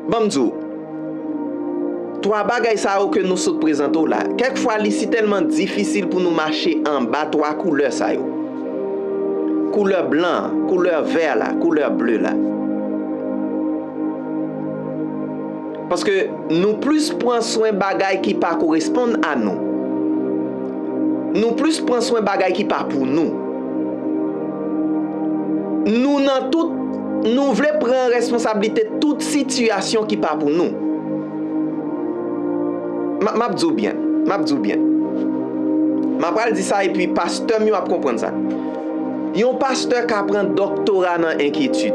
Ban m di w, twa bagay sa yo ke nou sot prezante w la, kèk fwa li sitèlman difisil pou nou mache anba twa koulè sa yo. Koulè blan an, koulè vè la, koulè ble la. Paske nou plis pran swen bagay ki pa koresponn a nou. Nou plis pran swen bagay ki pa pou nou. Nou nan tout, nou vle pran responsablite tout sitiyasyon ki pa pou nou. M, m ap di w byen, m ap di w byen. M ap pral di sa epi pastè m yo ap konprann sa. Yon pastè ka pran dòktora nan enkyetid.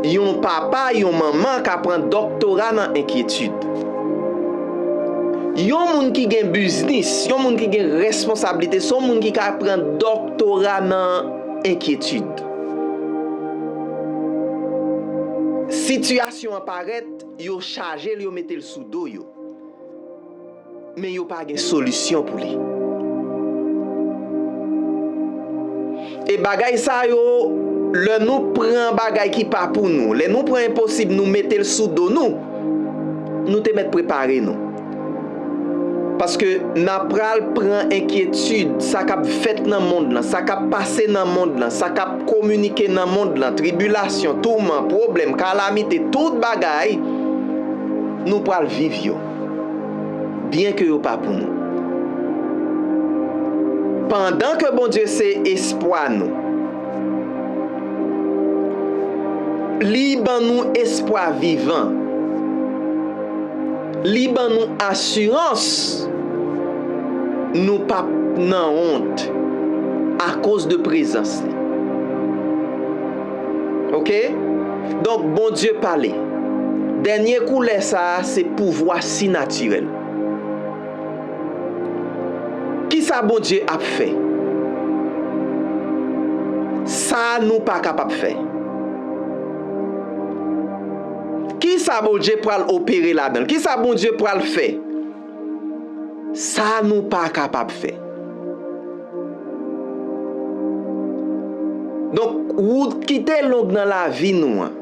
Yon papa, yon manman ka pran dòktora nan enkyetid. Yon moun ki gen biznis, yon moun ki gen responsablite, se yon moun ki ka pran dòktora nan enkyetid. Sitiyasyon an parèt, yo chaje l, yo mete l sou do yo. Men yo pa gen solisyon pou li. E bagay sa yo, lè nou pran bagay ki pa pou nou, lè nou pran enposib, nou mete l sou do nou, nou te mèt prepare nou. Paske n ap pral pran enkyetid, sa k ap fèt nan mond lan, sa k ap pase nan mond lan, sa k ap kominike nan mond lan, tribilasyon, touman, pwoblèm, kalamite, tout bagay, nou pral viv yo. Byenke yo pa pou nou. Pandan ke Bondye se espwa nou, li ban nou espwa vivan. Li ban nou asirans nou p ap nan wont akoz de prezans li. Oke? Donk, Bondye pale. Dènye koulè sa a, se pouvwa sinatirèl. Kisa Bondye ap fè? Sa nou pa kapab fè. Kisa Bondye pral opere ladan l? Kisa Bondye pral fè? Sa nou pa kapab fè. Donk, wout ki te long nan lavi nou an,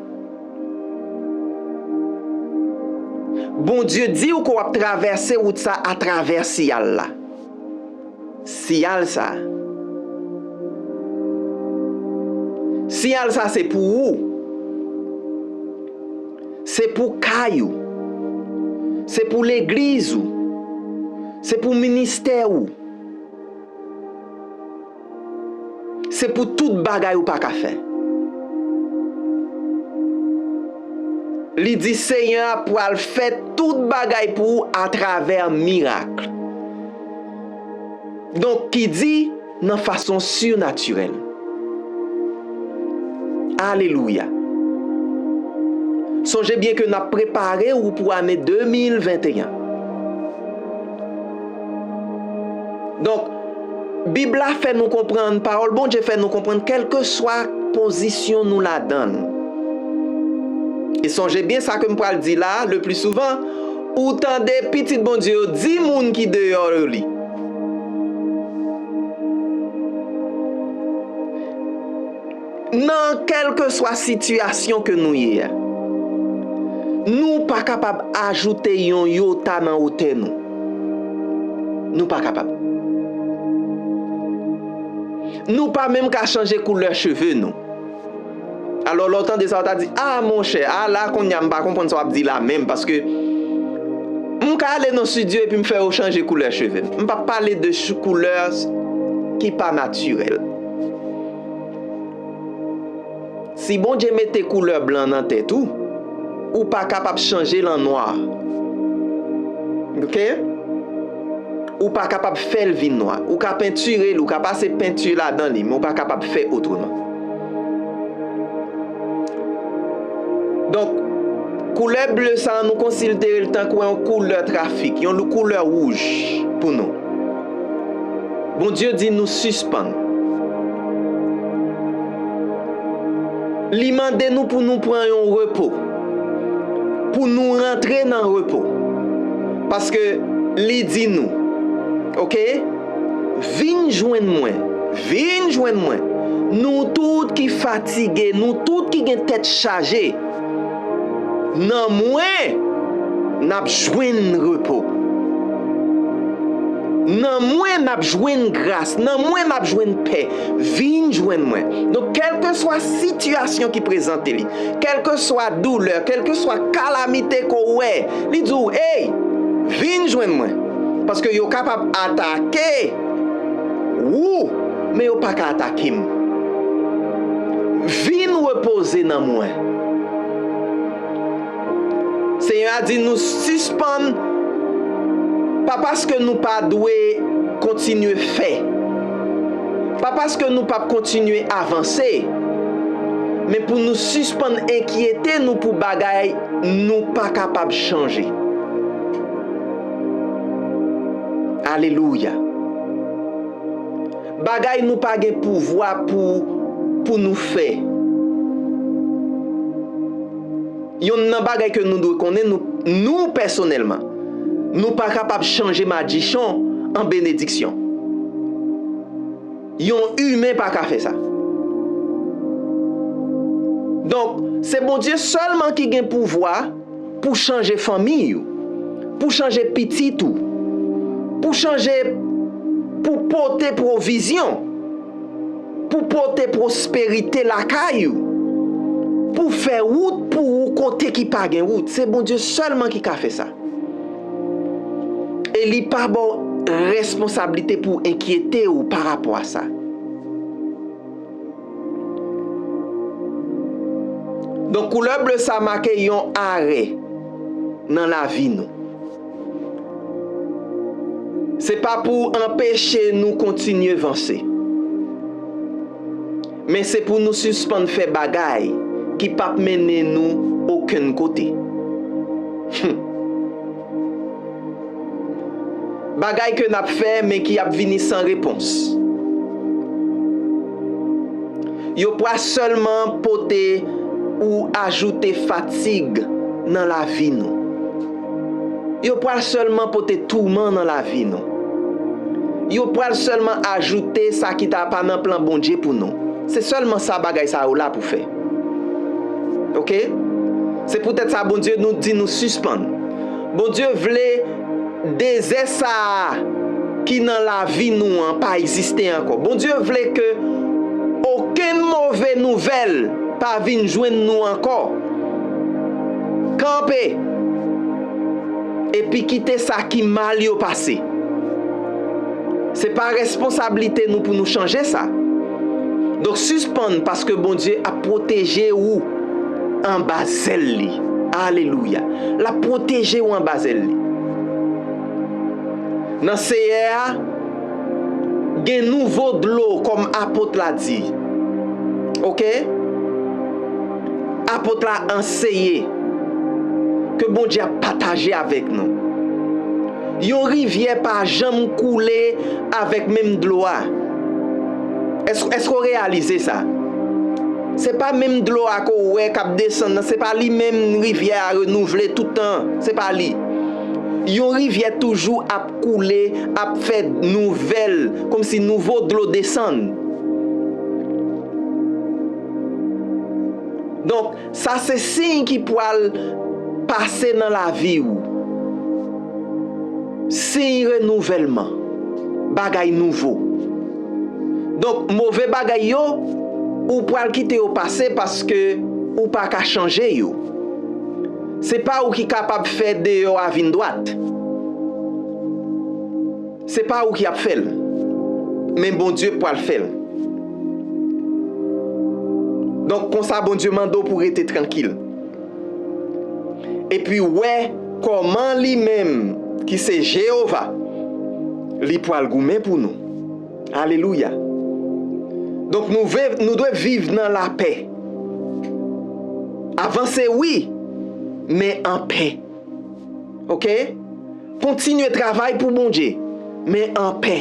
Bondye di w ke w ap travèse wout sa atravè siyal la. Siyal sa. Siyal sa se pou ou. Se pou kay ou. Se pou legliz ou. Se pou ministè ou. Se pou tout bagay ou pa ka fè. Li di Senyè a pral fè tout bagay pou ou atravè mirak. Donk, ki di nan fason sinatirèl. Alelouya. Sonje byen ke n ap prepare ou pou ane de mil venteyen. Donk, Bib la fè nou konprann, pawòl Bondye fè nou konprann, kèlkeswa pozisyon nou ladan l. E sonje byen sa ke m pral di la, le pli souvan, ou tande pitit Bondye yo di moun ki deyò yo li. Nan kèlkeswa sitiyasyon ke nou ye a, nou pa kapab ajoute yon yota nan wotè nou. Nou pa kapab. Nou pa menm ka chanje koulè cheve nou. Alò, lè w tande sa, w ta di, "A, monchè, a la, kounye a, m pa konprann sa w ap di la menm, paske m ka ale nan estidyo epi m fè yo chanje koulè cheve m." M p ap pale de ch-, koulè ki pa natirèl. Si Bondye mete koulè blan nan tèt ou, ou pa kapab chanje l an nwa. Oke? Ou pa kapab fè l vin nwa. Ou ka pentire l, ou ka pase penti ladan li, men ou pa kapab fè otreman. Donk, koulè ble sa a, nou konsidere l tankou yon koulè trafik, yon lou-, koulè wouj pou nou. Bondye di nou sispann. Li mande nou pou nou pran yon repo, pou nou rantre nan repo. Paske li di nou, oke, vin jwenn mwen, vin jwenn mwen, nou tout ki fatige, nou tout ki gen tèt chaje, nan mwen, n ap jwenn repo. Nan mwen, n ap jwenn gras. Nan mwen, n ap jwenn pè. Vin jwenn mwen. Donk, kèlkeswa sitiyasyon ki prezante li, kèlkeswa doulè, kèlkeswa kalamite ke w wè, li di w, "Ey, vin jwenn mwen." Paske yo kapab atake ou, men yo pa ka atake m. Vin repoze nan mwen. Senyè a di nou sispann, pa paske nou pa dwe kontinye fè, pa paske nou p ap kontinye avanse, men pou nou sispann enkyete nou pou bagay nou pa kapab chanje. Alelouya. Bagay nou pa gen pouvwa pou, pou nou fè. Yonn nan bagay ke nou dwe konnen, nou, nou pèsonèlman, nou pa kapab chanje madichon an benediksyon. Yon imen pa ka fè sa. Donk, se Bondye sèlman ki gen pouvwa pou chanje fanmiy ou, pou chanje pitit ou, pou chanje, pou pote pwovizyon, pou pote pwosperite lakay ou, pou fè wout pou ou kote ki pa gen wout. Se Bondye sèlman ki ka fè sa. E li pa ba w responsablite pou w enkyete w pa rapò a sa. Donk, koulè ble sa make yon arè nan lavi nou. Se pa pou anpeche nou kontinye vanse, men se pou nou sispann fè bagay ki p ap mennen nou okenn kote. Hmm. Bagay ke n ap fè, men ki ap vini san repons. Yo pral sèlman pote ou ajoute fatig nan lavi nou. Yo pral sèlman pote touman nan lavi nou. Yo pral sèlman ajoute sa ki ta pa nan plan Bondye pou nou. Se sèlman sa bagay sa yo la pou fè. Oke? Se poutèt sa Bondye nou di nou sispann. Bondye vle dezè sa a ki nan lavi nou an pa egziste ankò. Bondye vle ke okenn move nouvèl pa vin jwenn nou ankò. Kanpe! Epi kite sa ki mal yo pase. Se pa responsablite nou pou nou chanje sa. Donk, sispann, paske Bondye ap pwoteje ou anba zèl li. Alelouya. L ap pwoteje ou anba zèl li. Nan Seyè a, gen nouvo dlo, kòm apot la di. Oke? Apot la anseye ke Bondye ap pataje avèk nou. Yon rivyè pa janm koule avèk menm dlo a. Èske, èske w reyalize sa? Se pa menm dlo a ke w wè k ap desann nan, se pa li menm rivyè a renouvle tout tan, se pa li. Yon rivyè toujou ap koule, ap fè nouvèl, kòmsi nouvo dlo desann. Donk, sa se siy ki pral pase nan lavi w. Siy renouvèlman, bagay nouvo. Donk, move bagay yo, ou pral kite yo pase paske ou pa ka chanje yo. Se pa ou ki kapab fè deyò a vin dwat. Se pa ou ki ap fè l, men Bondye pral fè l. Donk, konsa Bondye mande w pou rete trankil. Epi wè kòman li menm, ki se Jewova, li pral goumen pou nou. Alelouya. Donk, nou ve-, nou dwe viv nan lapè. Avanse, wi, men an pè. Oke? Kontinye travay pou Bondye, men an pè.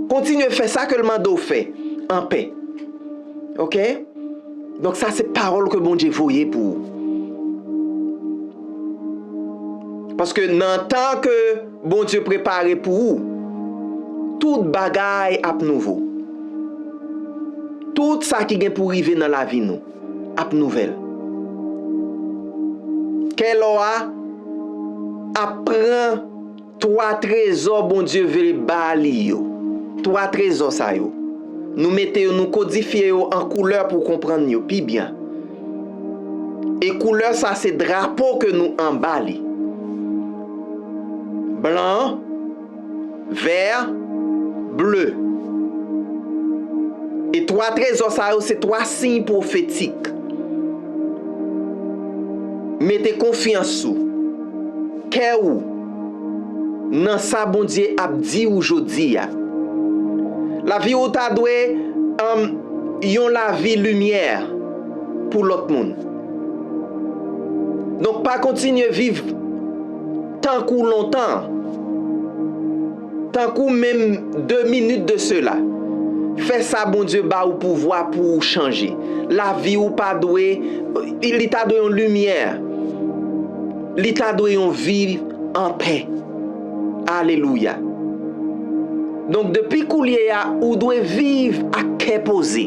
Kontinye fè sa ke l mande w fè, an pè. Oke? Donk, sa se pawòl ke Bondye voye pou ou. Paske nan tan ke Bondye prepare pou ou, tout bagay ap nouvo. Tout sa ki gen pou rive nan lavi nou ap nouvèl. Kè lò a ap pran twa trezò Bondye vle ba li yo. Twa trezò sa yo, nou mete yo, nou kodifye yo an koulè pou w konprann yo pi byen. E koulè sa se drapo ke nou anba li. Blan, vè, ble. E twa trezò sa yo se twa siy pwofetik. Mete konfyans ou, kè ou, nan sa Bondye ap di ou jodi a. Lavi ou ta dwe, um, yon lavi limyè pou lòt moun. Donk, pa kontinye viv tankou lontan, tankou menm de minit de sela. Fè sa Bondye ba ou pouvwa pou ou chanje. Lavi ou pa dwe, li ta dwe yon limyè. Li ta dwe yon vi an pè. Alelouya. Donk, depi koulye a, ou dwe viv ak kè poze.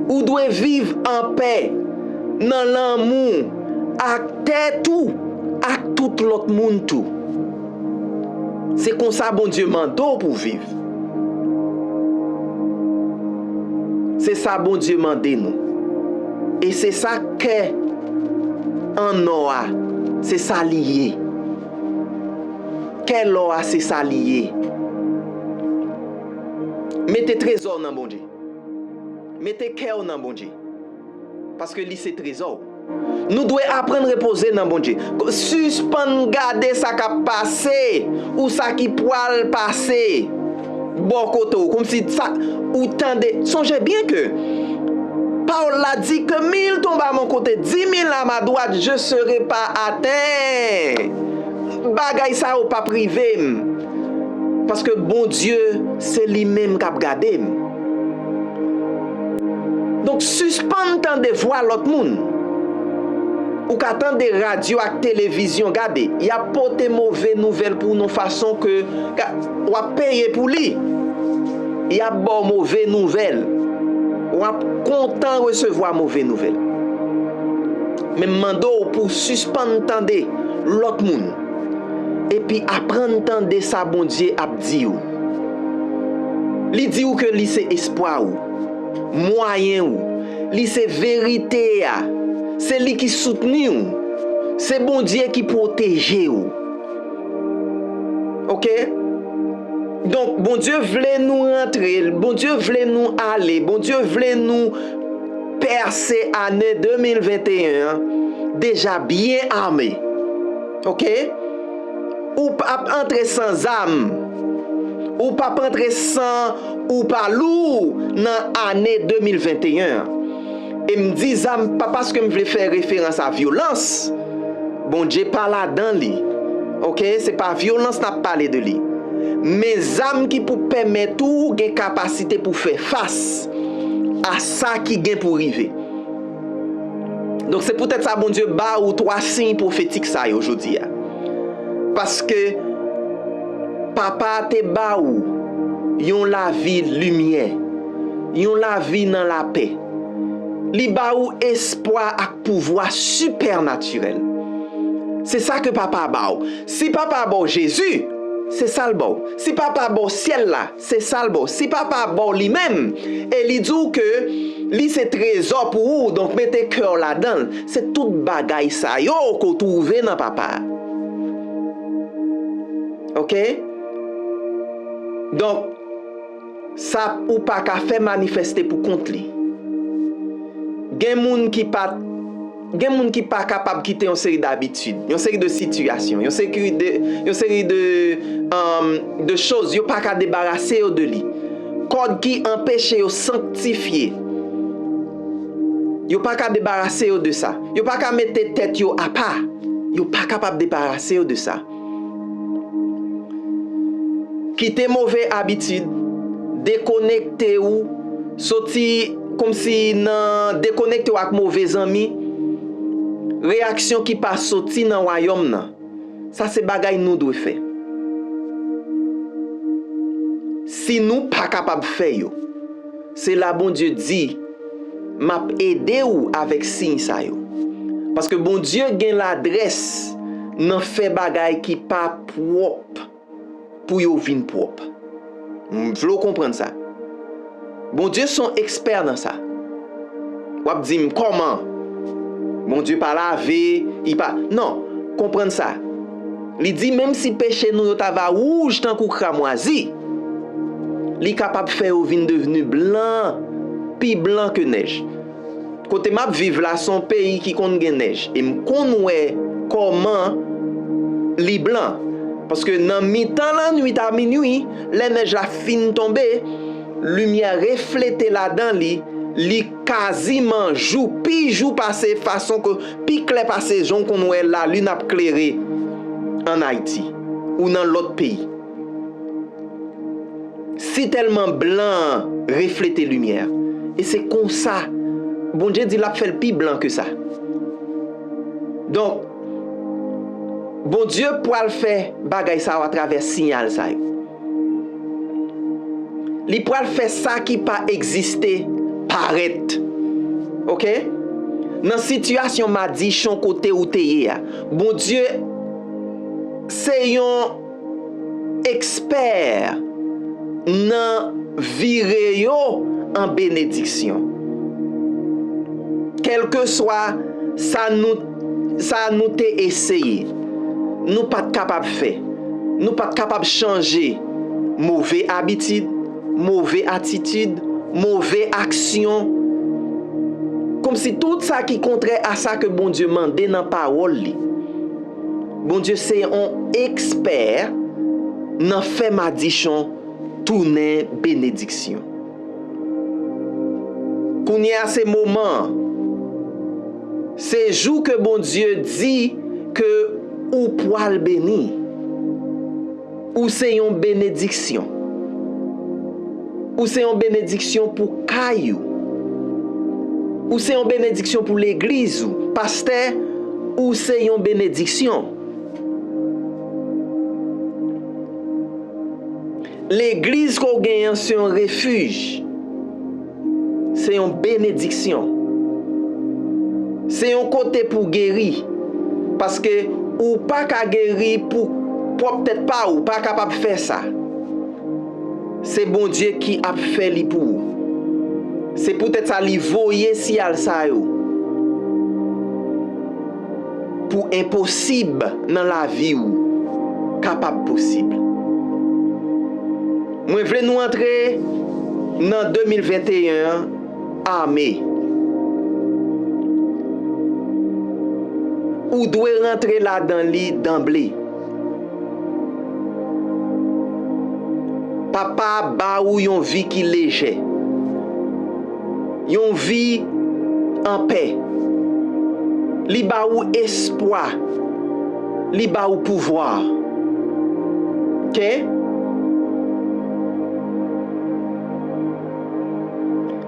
Ou dwe viv an pè, nan lanmou, ak tèt ou, ak tout lòt moun tou. Se konsa Bondye mande w pou w viv. Se sa Bondye mande nou. E se sa kè an nò a, se sa li ye. Kè lò a, se sa li ye. Mete trezò w nan Bondye. Mete kè w nan Bondye. Paske li se trezò w. Nou dwe aprann repoze nan Bondye. Ko-, sispann gade sa k ap pase ou sa ki pwal pase bò kote w. Kòmsi sa, ou tande. Sonje byen ke pawòl la di que mille tombent à mon côté, dix mille à ma droite, je serai pas atteint. Bagay sa yo p ap rive m. Paske Bondye, se li menm k ap gade m. Donk, sispann tande vwa lòt moun. Ou ka tande radyo ak televizyon, gade, y ap pote move nouvèl pou nou fason ke, ga-, w ap peye pou li. Y ap ba w move nouvèl. W ap kontan resevwa move nouvèl. Men m mande w pou w sispann tande lòt moun. Epi aprann tande sa Bondye ap di w. Li di w ke li se espwa w, mwayen w, li se verite a, se li ki soutni w. Se Bondye ki pwoteje w. Oke? Donk, Bondye vle nou rantre, Bondye vle nou ale, Bondye vle nou pèse ane de mil venteyen an deja byen ame. Oke? Ou p ap antre san zam. Ou p ap antre san ou pa lou nan ane de mil venteyen an. E m di zam pa paske m vle fè referans a vyolans. Bondye pa ladan li. Oke? Se pa vyolans n ap pale de li. Men zam ki pou pèmèt ou gen kapasite pou fè fas a sa ki gen pou rive. Donk, se poutèt sa Bondye ba ou twa siy pwofetik sa yo jodi a. Paske Papa a te ba ou yon lavi limyè, yon lavi nan lapè. Li ba ou espwa ak pouvwa sipènatirèl. Se sa ke Papa a ba ou. Si Papa a ba w Jezi, se sa l ba w. Si Papa a ba w syèl la, se sa l ba w. Si Papa a ba w li menm, e li di w ke li se trezò pou ou, donk mete kè w ladan l. Se tout bagay sa yo ke w twouve nan Papa a. Oke? Donk, sa ou pa ka fè manifeste pou kont li. Gen moun ki pa, gen moun ki pa kapab kite yon seri dabitid, yon seri de sitiyasyon, yon seri de, yon seri de, um, de choz, yo pa ka debarase yo de li. Kòd ki anpeche yo sanktifye, yo pa ka debarase yo de sa. Yo pa ka mete tèt yo apa. Yo pa kapab debarase yo de sa. Kite move abitid, dekonekte ou, soti kòmsi nan dekonekte ou ak move zanmi, reyaksyon ki pa soti nan wayòm nan. Sa se bagay nou dwe fè. Si nou pa kapab fè yo, se la Bondye di, "M ap ede w avèk siy sa yo." Paske Bondye gen ladrès nan fè bagay ki pa pwòp pou yo vin pwòp. M vle w konprann sa. Bondye se yon ekspè nan sa. W ap di m, "Kòman? Bondye pa lave, li pa," non, konprann sa. Li di, menm si peche nou yo ta va wouj tankou kramwazi, li kapab fè yo vin devni blan, pi blan ke nèj. Kote m ap viv la, se yon peyi ki konn gen nèj. E m konn wè kòman li blan. Paske nan mitan lannwit a minwi, lè nèj la fin tonbe, limyè reflete ladan li, li kaziman jou, pi jou pase fason ke, pi klè pase jan w konn wè lalin ap klere ann Ayiti ou nan lòt peyi. Si tèlman blan an reflete limyè. E se konsa, Bondye di l ap fè l pi blan ke sa. Donk, Bondye pral fè bagay sa yo atravè siyal sa yo. Li pral fè sa ki pa egziste parèt. Oke? Nan sitiyasyon madichon kote ou te ye a, Bondye se yon ekspè nan vire yo an benediksyon. Kèlkeswa sa nou, sa nou te eseye, nou pa t kapab fè. Nou pa t kapab chanje move abitid, move atitid, move aksyon. Kòmsi tout sa ki kontrè a sa ke Bondye mande nan pawòl li. Bondye se yon ekspè nan fè madichon tounen benediksyon. Kounye a se moman an. Se jou ke Bondye di ke ou pral beni. Ou se yon benediksyon. Ou se yon benediksyon pou kay ou. Ou se yon benediksyon pou legliz ou. Pastè, ou se yon benediksyon. Legliz ke w genyen an se yon refij. Se yon benediksyon. Se yon kote pou geri. Paske ou pa ka geri pou pwòp tèt pa ou, ou pa kapab fè sa. Se Bondye ki ap fè li pou ou. Se poutèt sa li voye siyal sa yo. pou enposib nan lavi w kapab posib. Mwen vle nou antre nan de mil venteyen an ame. Ou dwe rantre ladan li danble. Papa a ba ou yon vi ki lejè, yon vi anpè. Li ba ou espwa, li ba ou pouvwa. Oke?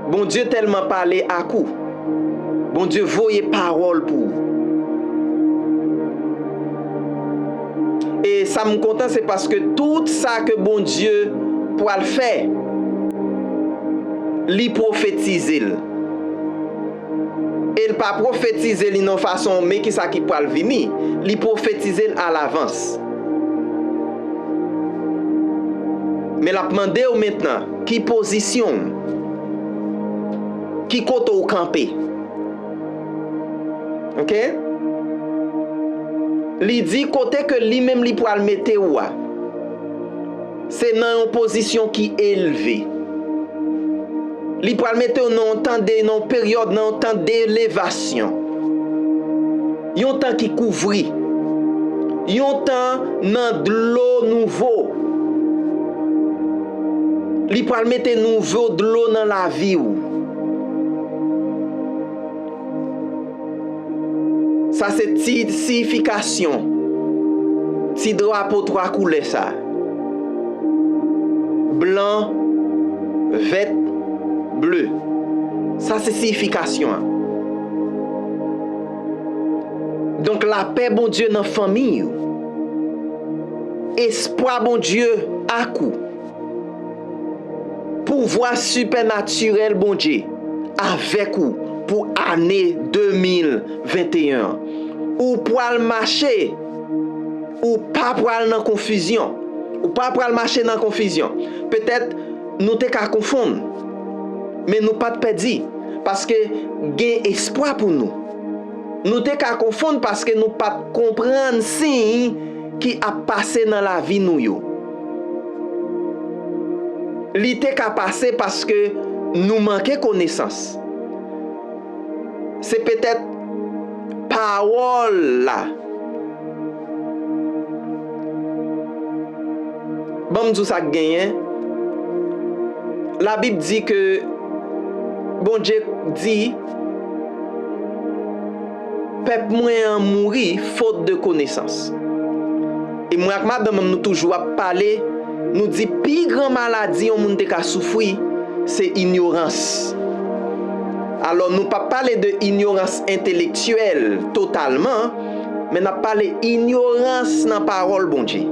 Bondye tèlman pale ak ou. Bondye voye pawòl pou ou. E sa m kontan, se paske tout sa ke Bondye pral fè, li pwofetize l. E l pa pwofetize li nan fason, men kisa ki pral vini. Li pwofetize l alavans. Men l ap mande w mentnan, ki pozisyon w? Ki kote w kanpe? Oke? Li di kote ke li menm li pral mete w a, se nan yon pozisyon ki elve. Li pral mete w nan yon tan de, nan yon peryòd, nan yon tan de elevasyon. Yon tan ki kouvri. Yon tan nan dlo nouvo. Li pral mete nouvo dlo nan lavi w. Sa se ti siyifikasyon ti drapo twa koulè sa. Blan, vèt, ble. Sa se siyifikasyon an. Donk, lapè Bondye nan fanmi w. Espwa Bondye ak ou. Pouvwa sipènatirèl Bondye avèk ou pou ane de mil venteyen an. Ou pral mache, ou pa pral nan konfizyon. Ou pa pral mache nan konfizyon. Petèt nou te ka konfonn, men nou pa t pèdi, paske gen espwa pou nou. Nou te ka konfonn paske nou pa t konprann siy ki ap pase nan lavi nou yo. Li te ka pase paske nou manke konesans. Se petèt pawòl la. Ban m di w sa k genyen. Labib di ke Bondye di, pèp mwen an mouri fot de konesans. E mwen ak madanm m, nou toujou ap pale, nou di pi gran maladi yon moun te ka soufri, se inyorans. Alò, nou p ap pale de inyorans entelektyèl totalman, men n ap pale inyorans nan pawòl Bondye.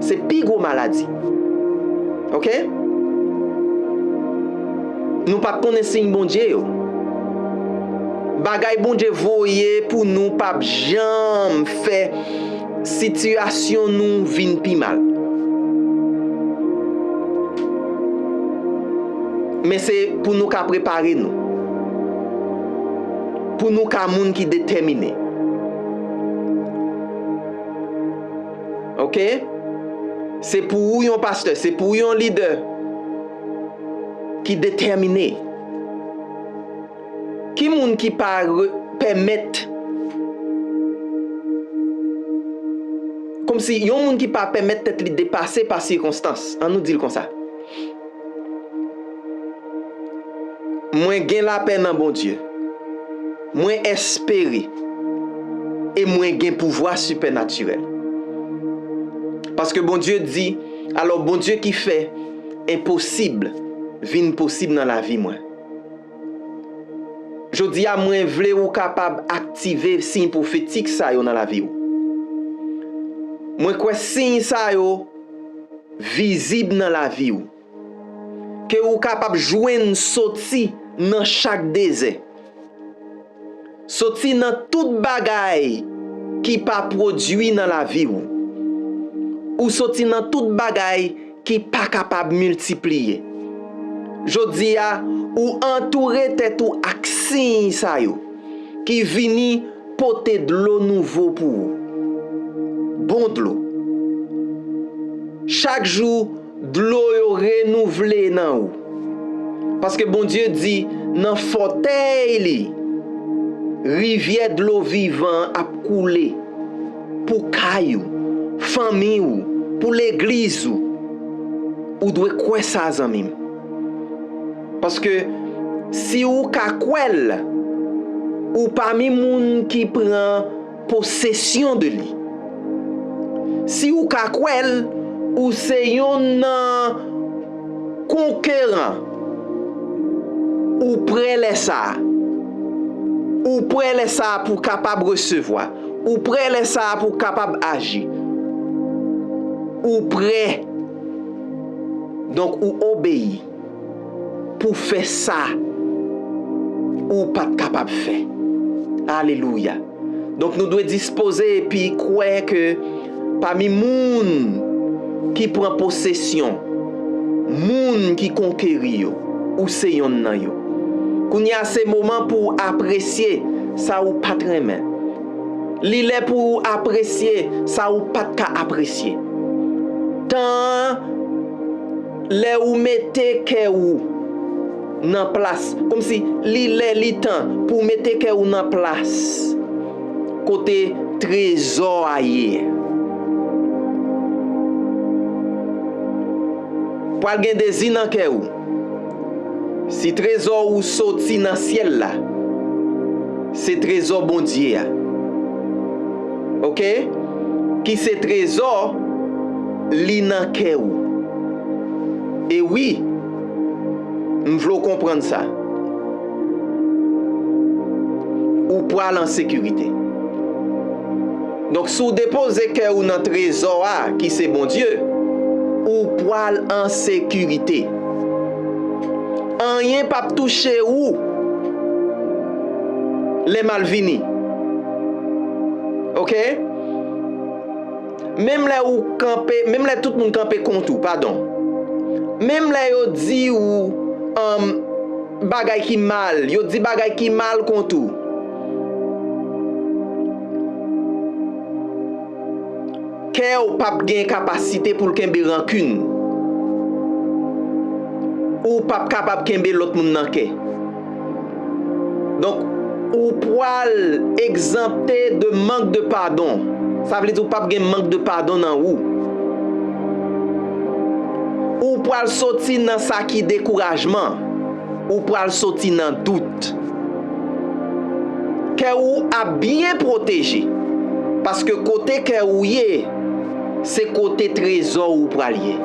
Se pi gwo maladi. Oke? Nou p ap konnen siy Bondye yo. Bagay Bondye voye pou nou p ap janm fè sitiyasyon nou vin pi mal. Men se pou nou ka prepare nou. Pou nou ka moun ki detèmine. Oke? Se pou ou yon pastè, se pou ou yon lidè ki detèmine. Ki moun ki pa re-, pèmèt, kòmsi yon moun ki pa pèmèt tèt li depase pa sikonstans, ann nou di l konsa. Mwen gen lapè nan Bondye. Mwen espere. E mwen gen pouvwa sipènatirèl. Paske Bondye di, alò Bondye ki fè enposib vin posib nan lavi mwen. Jodi a, mwen vle ou kapab aktive siy pwofetik sa yo nan lavi w. Mwen kwè siy sa yo vizib nan lavi w. Ke ou kapab jwenn soti nan chak dezè. Soti nan tout bagay ki pa pwodui nan lavi w. Ou soti nan tout bagay ki pa kapab miltipliye. Jodi a, ou antoure tèt ou ak siy sa yo, ki vini pote dlo nouvo pou ou. Bon dlo. Chak jou, dlo yo renouvle nan ou. Paske Bondye di, nan fòtèy li, rivyè dlo vivan an ap koule pou kay ou, fanmi ou, pou legliz ou. Ou dwe kwè sa, zanmi m. Paske si ou ka kwè l, ou pami moun ki pran posesyon de li. Si ou ka kwè l, ou se yonn nan konkeran. Ou prè lè sa a. Ou prè lè sa a pou w kapab resevwa. Ou prè lè sa a pou w kapab aji. Ou prè. Donk, ou obeyi pou fè sa ou pa t kapab fè. Alelouya. Donk, nou dwe dispoze epi kwè ke pami moun ki pran posesyon, moun ki konkeri yo, ou se yonn nan yo. Kounye a, se moman pou w apresye sa ou pa t renmen. Li lè pou w apresye sa ou pa t ka apresye. Tan an, lè ou mete kè ou nan plas, kòmsi li lè, li tan pou w mete kè ou nan plas kote trezò a ye. Pral gen dezi nan kè ou. Si trezò ou soti nan syèl la, se trezò Bondye a. Oke? Ki se trezò li nan kè ou. E wi, m vle w konprann sa. Ou pral an sekirite. Donk, si w depoze kè ou nan trezò a, ki se Bondye, ou pral an sekirite. Anyen p ap touche ou lè mal vini. Oke? Menm lè ou kanpe, menm lè tout moun kanpe kont ou, padon. Menm lè yo di ou, um, bagay ki mal, yo di bagay ki mal kont ou. Kè w p ap gen kapasite pou l kenbe rankin. Ou p ap kapab kenbe lòt moun nan kè. Donk, ou pral egzante de mank de padon. Sa vle di ou p ap gen mank de padon nan ou. Ou pral soti nan sa ki dekourajman. Ou pral soti nan dout. Kè ou ap byen pwoteje. Paske kote kè ou ye, se kote trezò ou pral ye.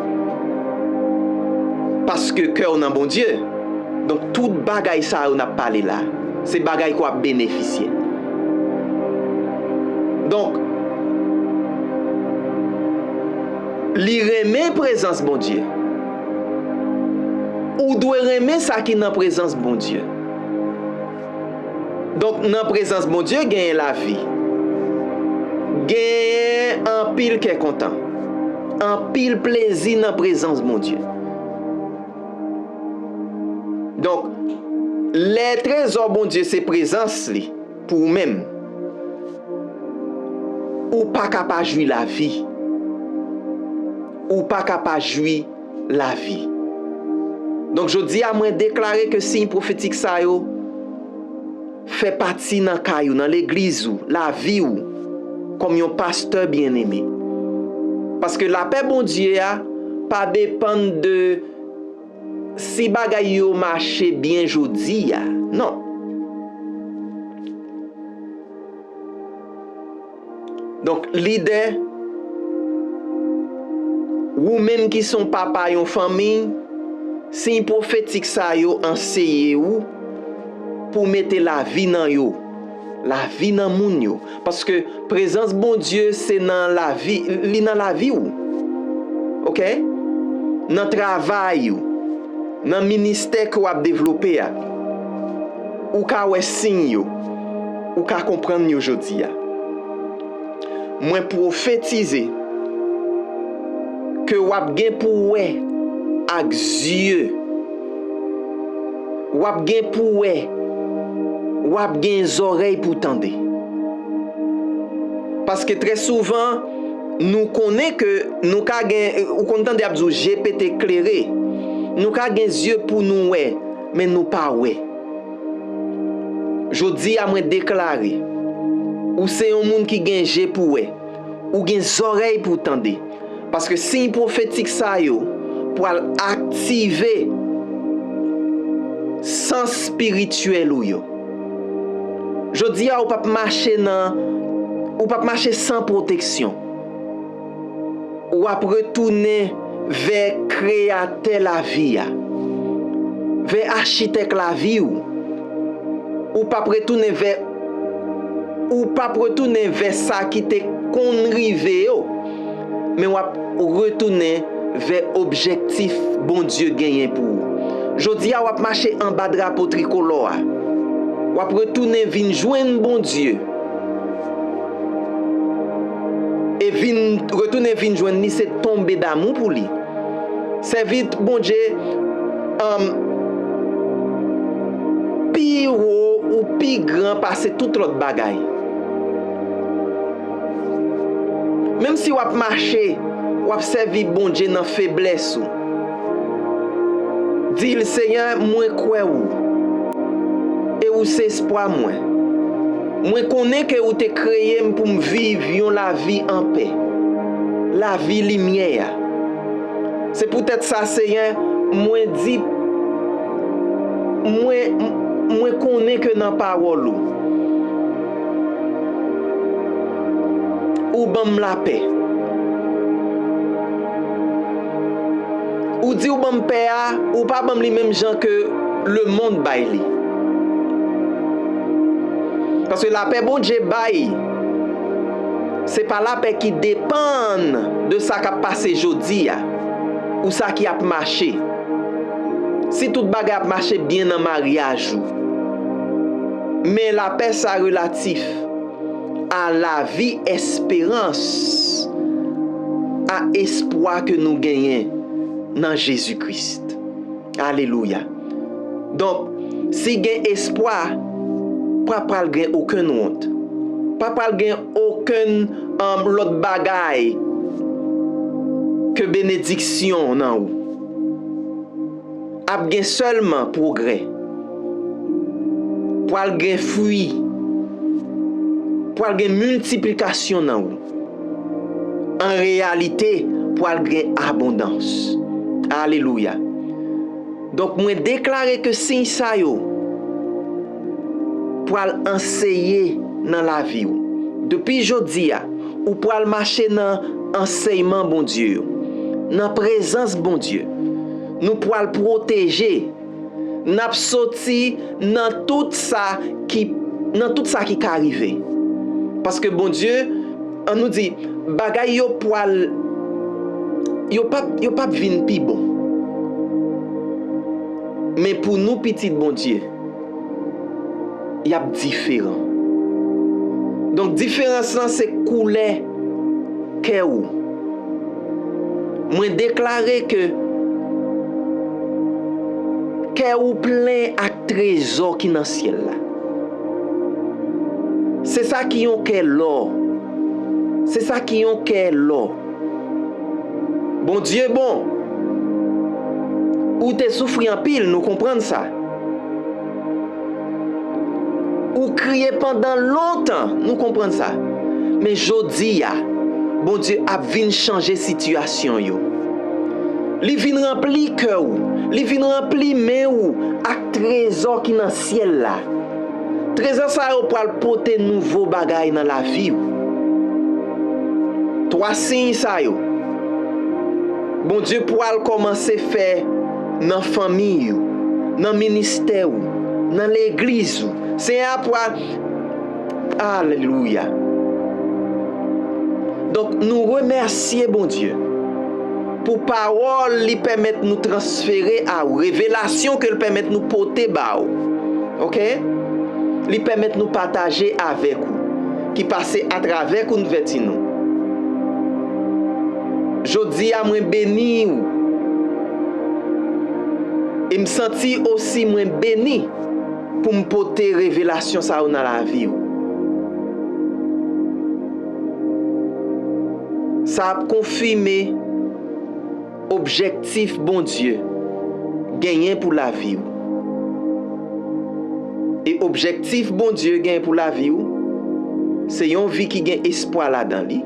Paske kè w nan Bondye. Donk, tout bagay sa yo n ap pale la, se bagay ke w ap benefisye. Donk, li renmen prezans Bondye. Ou dwe renmen sa ki nan prezans Bondye. Donk, nan prezans Bondye, genyen lavi. Genyen anpil kè kontan. Anpil plezi nan prezans Bondye. Donk, lè trezò Bondye se prezans li pou ou menm, ou pa ka pa jwi lavi. Ou pa ka pa jwi lavi. Donk, jodi a, mwen deklare ke siy pwofetik sa yo fè pati nan kay ou, nan legliz ou, lavi ou, kòm yon pastè byeneme. Paske lapè Bondye a pa depann de si bagay yo mache byen jodi a. Non. Donk, lidè, ou menm ki se yon papa yon fanmi, siy pwofetik sa yo anseye ou pou w mete lavi nan yo, lavi nan moun yo. Paske prezans Bondye se nan lavi, li nan lavi w. Oke? Nan travay ou, nan ministè ke w ap devlope a, ou ka wè siy yo, ou ka konprann yo jodi a. Mwen pwofetize ke w ap gen pou wè ak zye. W ap gen pou wè. W ap gen zòrèy pou tande. Paske trè souvan, nou konnen ke nou ka gen, ou konn tande y ap di w je pete klere. Nou ka gen zye pou nou wè, men nou pa wè. Jodi a, mwen deklare, ou se yon moun ki gen je pou wè, ou gen zòrèy pou tande. Paske siy pwofetik sa yo pral aktive sans espirityèl ou yo. Jodi a, ou p ap mache nan, ou p ap mache san pwoteksyon. W ap retounen vè Kreyatè lavi a, vè Achitèk lavi w. Ou p ap retounen vè, ou p ap retounen vè sa ki te konn rive yo, men w ap retounen vè objektif Bondye genyen pou ou. Jodi a, w ap mache anba drapo trikolò a. W ap retounen vin jwenn Bondye. E vin, retounen vin jwenn li, se tonbe damou pou li. Sèvi Bondye, um, pi wo ou pi gran pase tout lòt bagay. Menm si w ap mache, w ap sèvi Bondye nan feblès ou. Di l, Senyè, mwen kwè ou, e ou se espwa mwen. Mwen konnen ke ou te kreye m pou m viv yon lavi anpè, lavi limyè a. Se poutèt sa, Senyè, mwen di, mwen, mwen konnen ke nan pawòl ou, ou ban m lapè. Ou di ou ban m pè a, ou pa ban m li menm jan ke lemonn bay li. Paske lapè Bondye bay, se pa lapè ki depann de sa k ap pase jodi a, ou sa ki ap mache. Si tout bagay ap mache byen nan maryaj ou, men lapè sa relatif a lavi esperans, a espwa ke nou genyen nan Jezi Kris. Alelouya. Donk, si gen espwa, pa pral gen okenn wont. Pa pral gen okenn, um, lòt bagay ke benediksyon nan ou. Ap gen sèlman pwogrè. Pral gen fwi. Pral gen miltiplikasyon nan ou. An reyalite, pral gen abondans. Alelouya. Donk, mwen deklare ke siy sa yo pral anseye nan lavi w. Depi jodi a, ou pral mache nan ansèyman Bondye yo, nan prezans Bondye. Nou pral pwoteje. N ap soti nan tout sa ki, nan tout sa ki ka rive. Paske Bondye, ann nou di, bagay yo pral, yo p ap, yo p ap vin pi bon. Men pou nou pitit Bondye, y ap diferan. Donk, diferans lan se koulè kè ou. Mwen deklare ke kè ou plen ak trezò ki nan syèl la. Se sa ki yon kè lò. Se sa ki yon kè lò. Bondye bon. Ou te soufri anpil, nou konprann sa. Ou kriye pandan lontan, nou konprann sa. Men jodi a, Bondye ap vin chanje sitiyasyon yo. Li vin ranpli kè w, li vin ranpli men w ak trezò ki nan syèl la. Trezò sa yo pral pote nouvo bagay nan lavi w. Twa siy sa yo, Bondye pral kòmanse fè nan fanmi w, nan ministè w, nan legliz ou. Senyè a pral, alelouya. Donk, nou remèsye Bondye pou pawòl li pèmèt nou transfere a ou, revelasyon ke l pèmèt nou pote ba ou. Oke? Li pèmèt nou pataje avèk ou, ki pase atravè konvèti nou. Jodi a, mwen beni ou. E m santi osi mwen beni pou m pote revelasyon sa yo nan lavi w. Sa ap konfime objektif Bondye genyen pou lavi w. E objektif Bondye genyen pou lavi w, se yon vi ki gen espwa ladan li,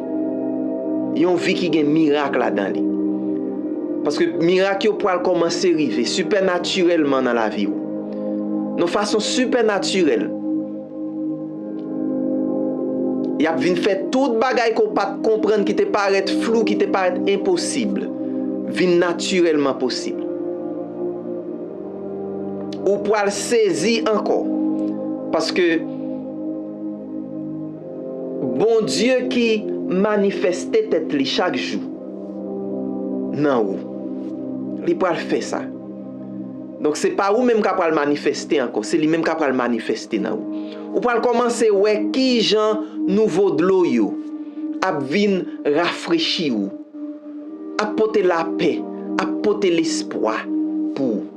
yon vi ki gen mirak ladan li. Paske mirak yo pral kòmanse rive sipènatirèlman nan lavi w. Nan fason sipènatirèl. Y ap vin fè tout bagay ke w pa t konprann, ki te parèt flou, ki te parèt enposib, vin natirèlman posib. Ou pral sezi ankò. Paske Bondye ki manifeste tèt li chak jou nan ou, li pral fè sa. Donk, se pa ou menm k ap pral manifeste ankò, se li menm k ap pral manifeste nan ou. Ou pral kòmanse wè kijan nouvo dlo yo ap vin rafrechi ou, ap pote lapè, ap pote lespwa pou ou.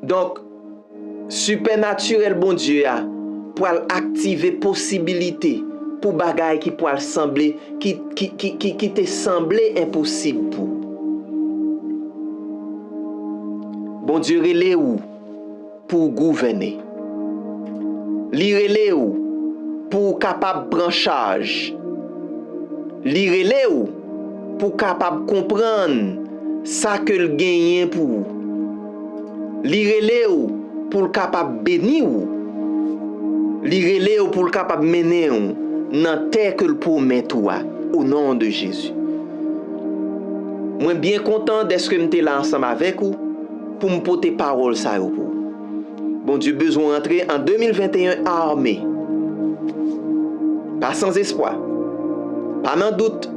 Donk, sipènatirèl Bondye a pral aktive posibilite pou bagay ki pral sanble, ki, ki, ki, ki, ki te sanble enposib pou ou. Bondye rele ou pou w gouvène. Li rele w pou w kapab pran chaj. Li rele w pou w kapab konprann sa ke l genyen pou ou. Li rele w pou l kapab beni w. Li rele w pou l kapab mennen w nan tè ke l pwomèt ou a, o non de Jezi. Mwen byen kontan dèske m te la ansanm avèk ou pou m pote pawòl sa yo pou ou. Bondye bezwen w antre an de mil venteyen ame. Pa sanzespwa. Pa nan dout.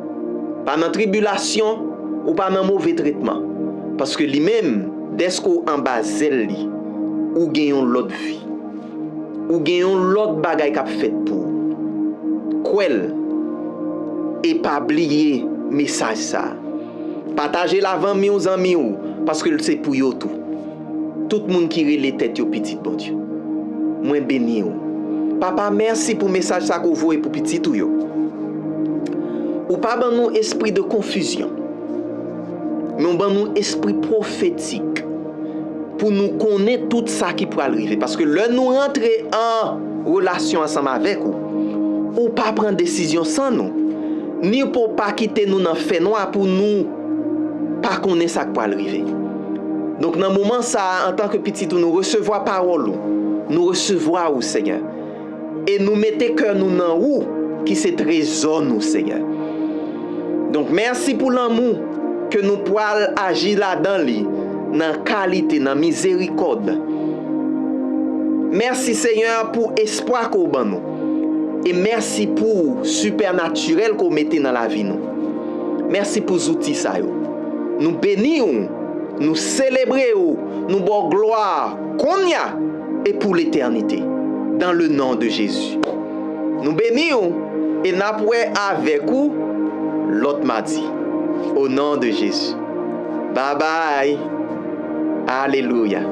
Pa nan tribilasyon. Ou pa nan move tretman. Paske li menm, dèske w anba zèl li, ou gen yon lòt vi. Ou gen yon lòt bagay k ap fèt pou ou. Kwè l. E pa bliye mesaj sa a. Pataje l a fanmi w, zanmi w, paske l se pou yo tou. Tout moun ki rele tèt yo pitit Bondye. Mwen beni w. Papa, mèsi pou mesaj sa ke w voye pou pitit ou yo. Ou pa ban nou espri de konfizyon, men w ban nou espri pwofetik pou nou konnen tout sa ki pral rive. Paske lè nou rantre an relasyon ansanm avèk ou, ou pa pran desizyon san nou, ni pou w pa kite nou nan fènwa pou nou pa konnen sa k pral rive. Donk, nan moman sa a, antanke pitit ou, nou resevwa pawòl ou, nou resevwa ou, Senyè. E nou mete kè nou nan ou, ki se trezò nou, Senyè. Donk, mèsi pou lanmou ke nou pral aji ladan li, nan kalite, nan mizerikòd. Mèsi, Senyè, pou espwa ke w ban nou. E mèsi pou sipènatirèl ke w mete nan lavi nou. Mèsi pou zouti sa yo. Nou beni w, nou selebre w, nou ba w glwa kounye a e pou letènite. Dans le nom de Jésus. Nou beni w e n ap wè avèk ou lòt madi. O non de Jezi. Babay. Alelouya.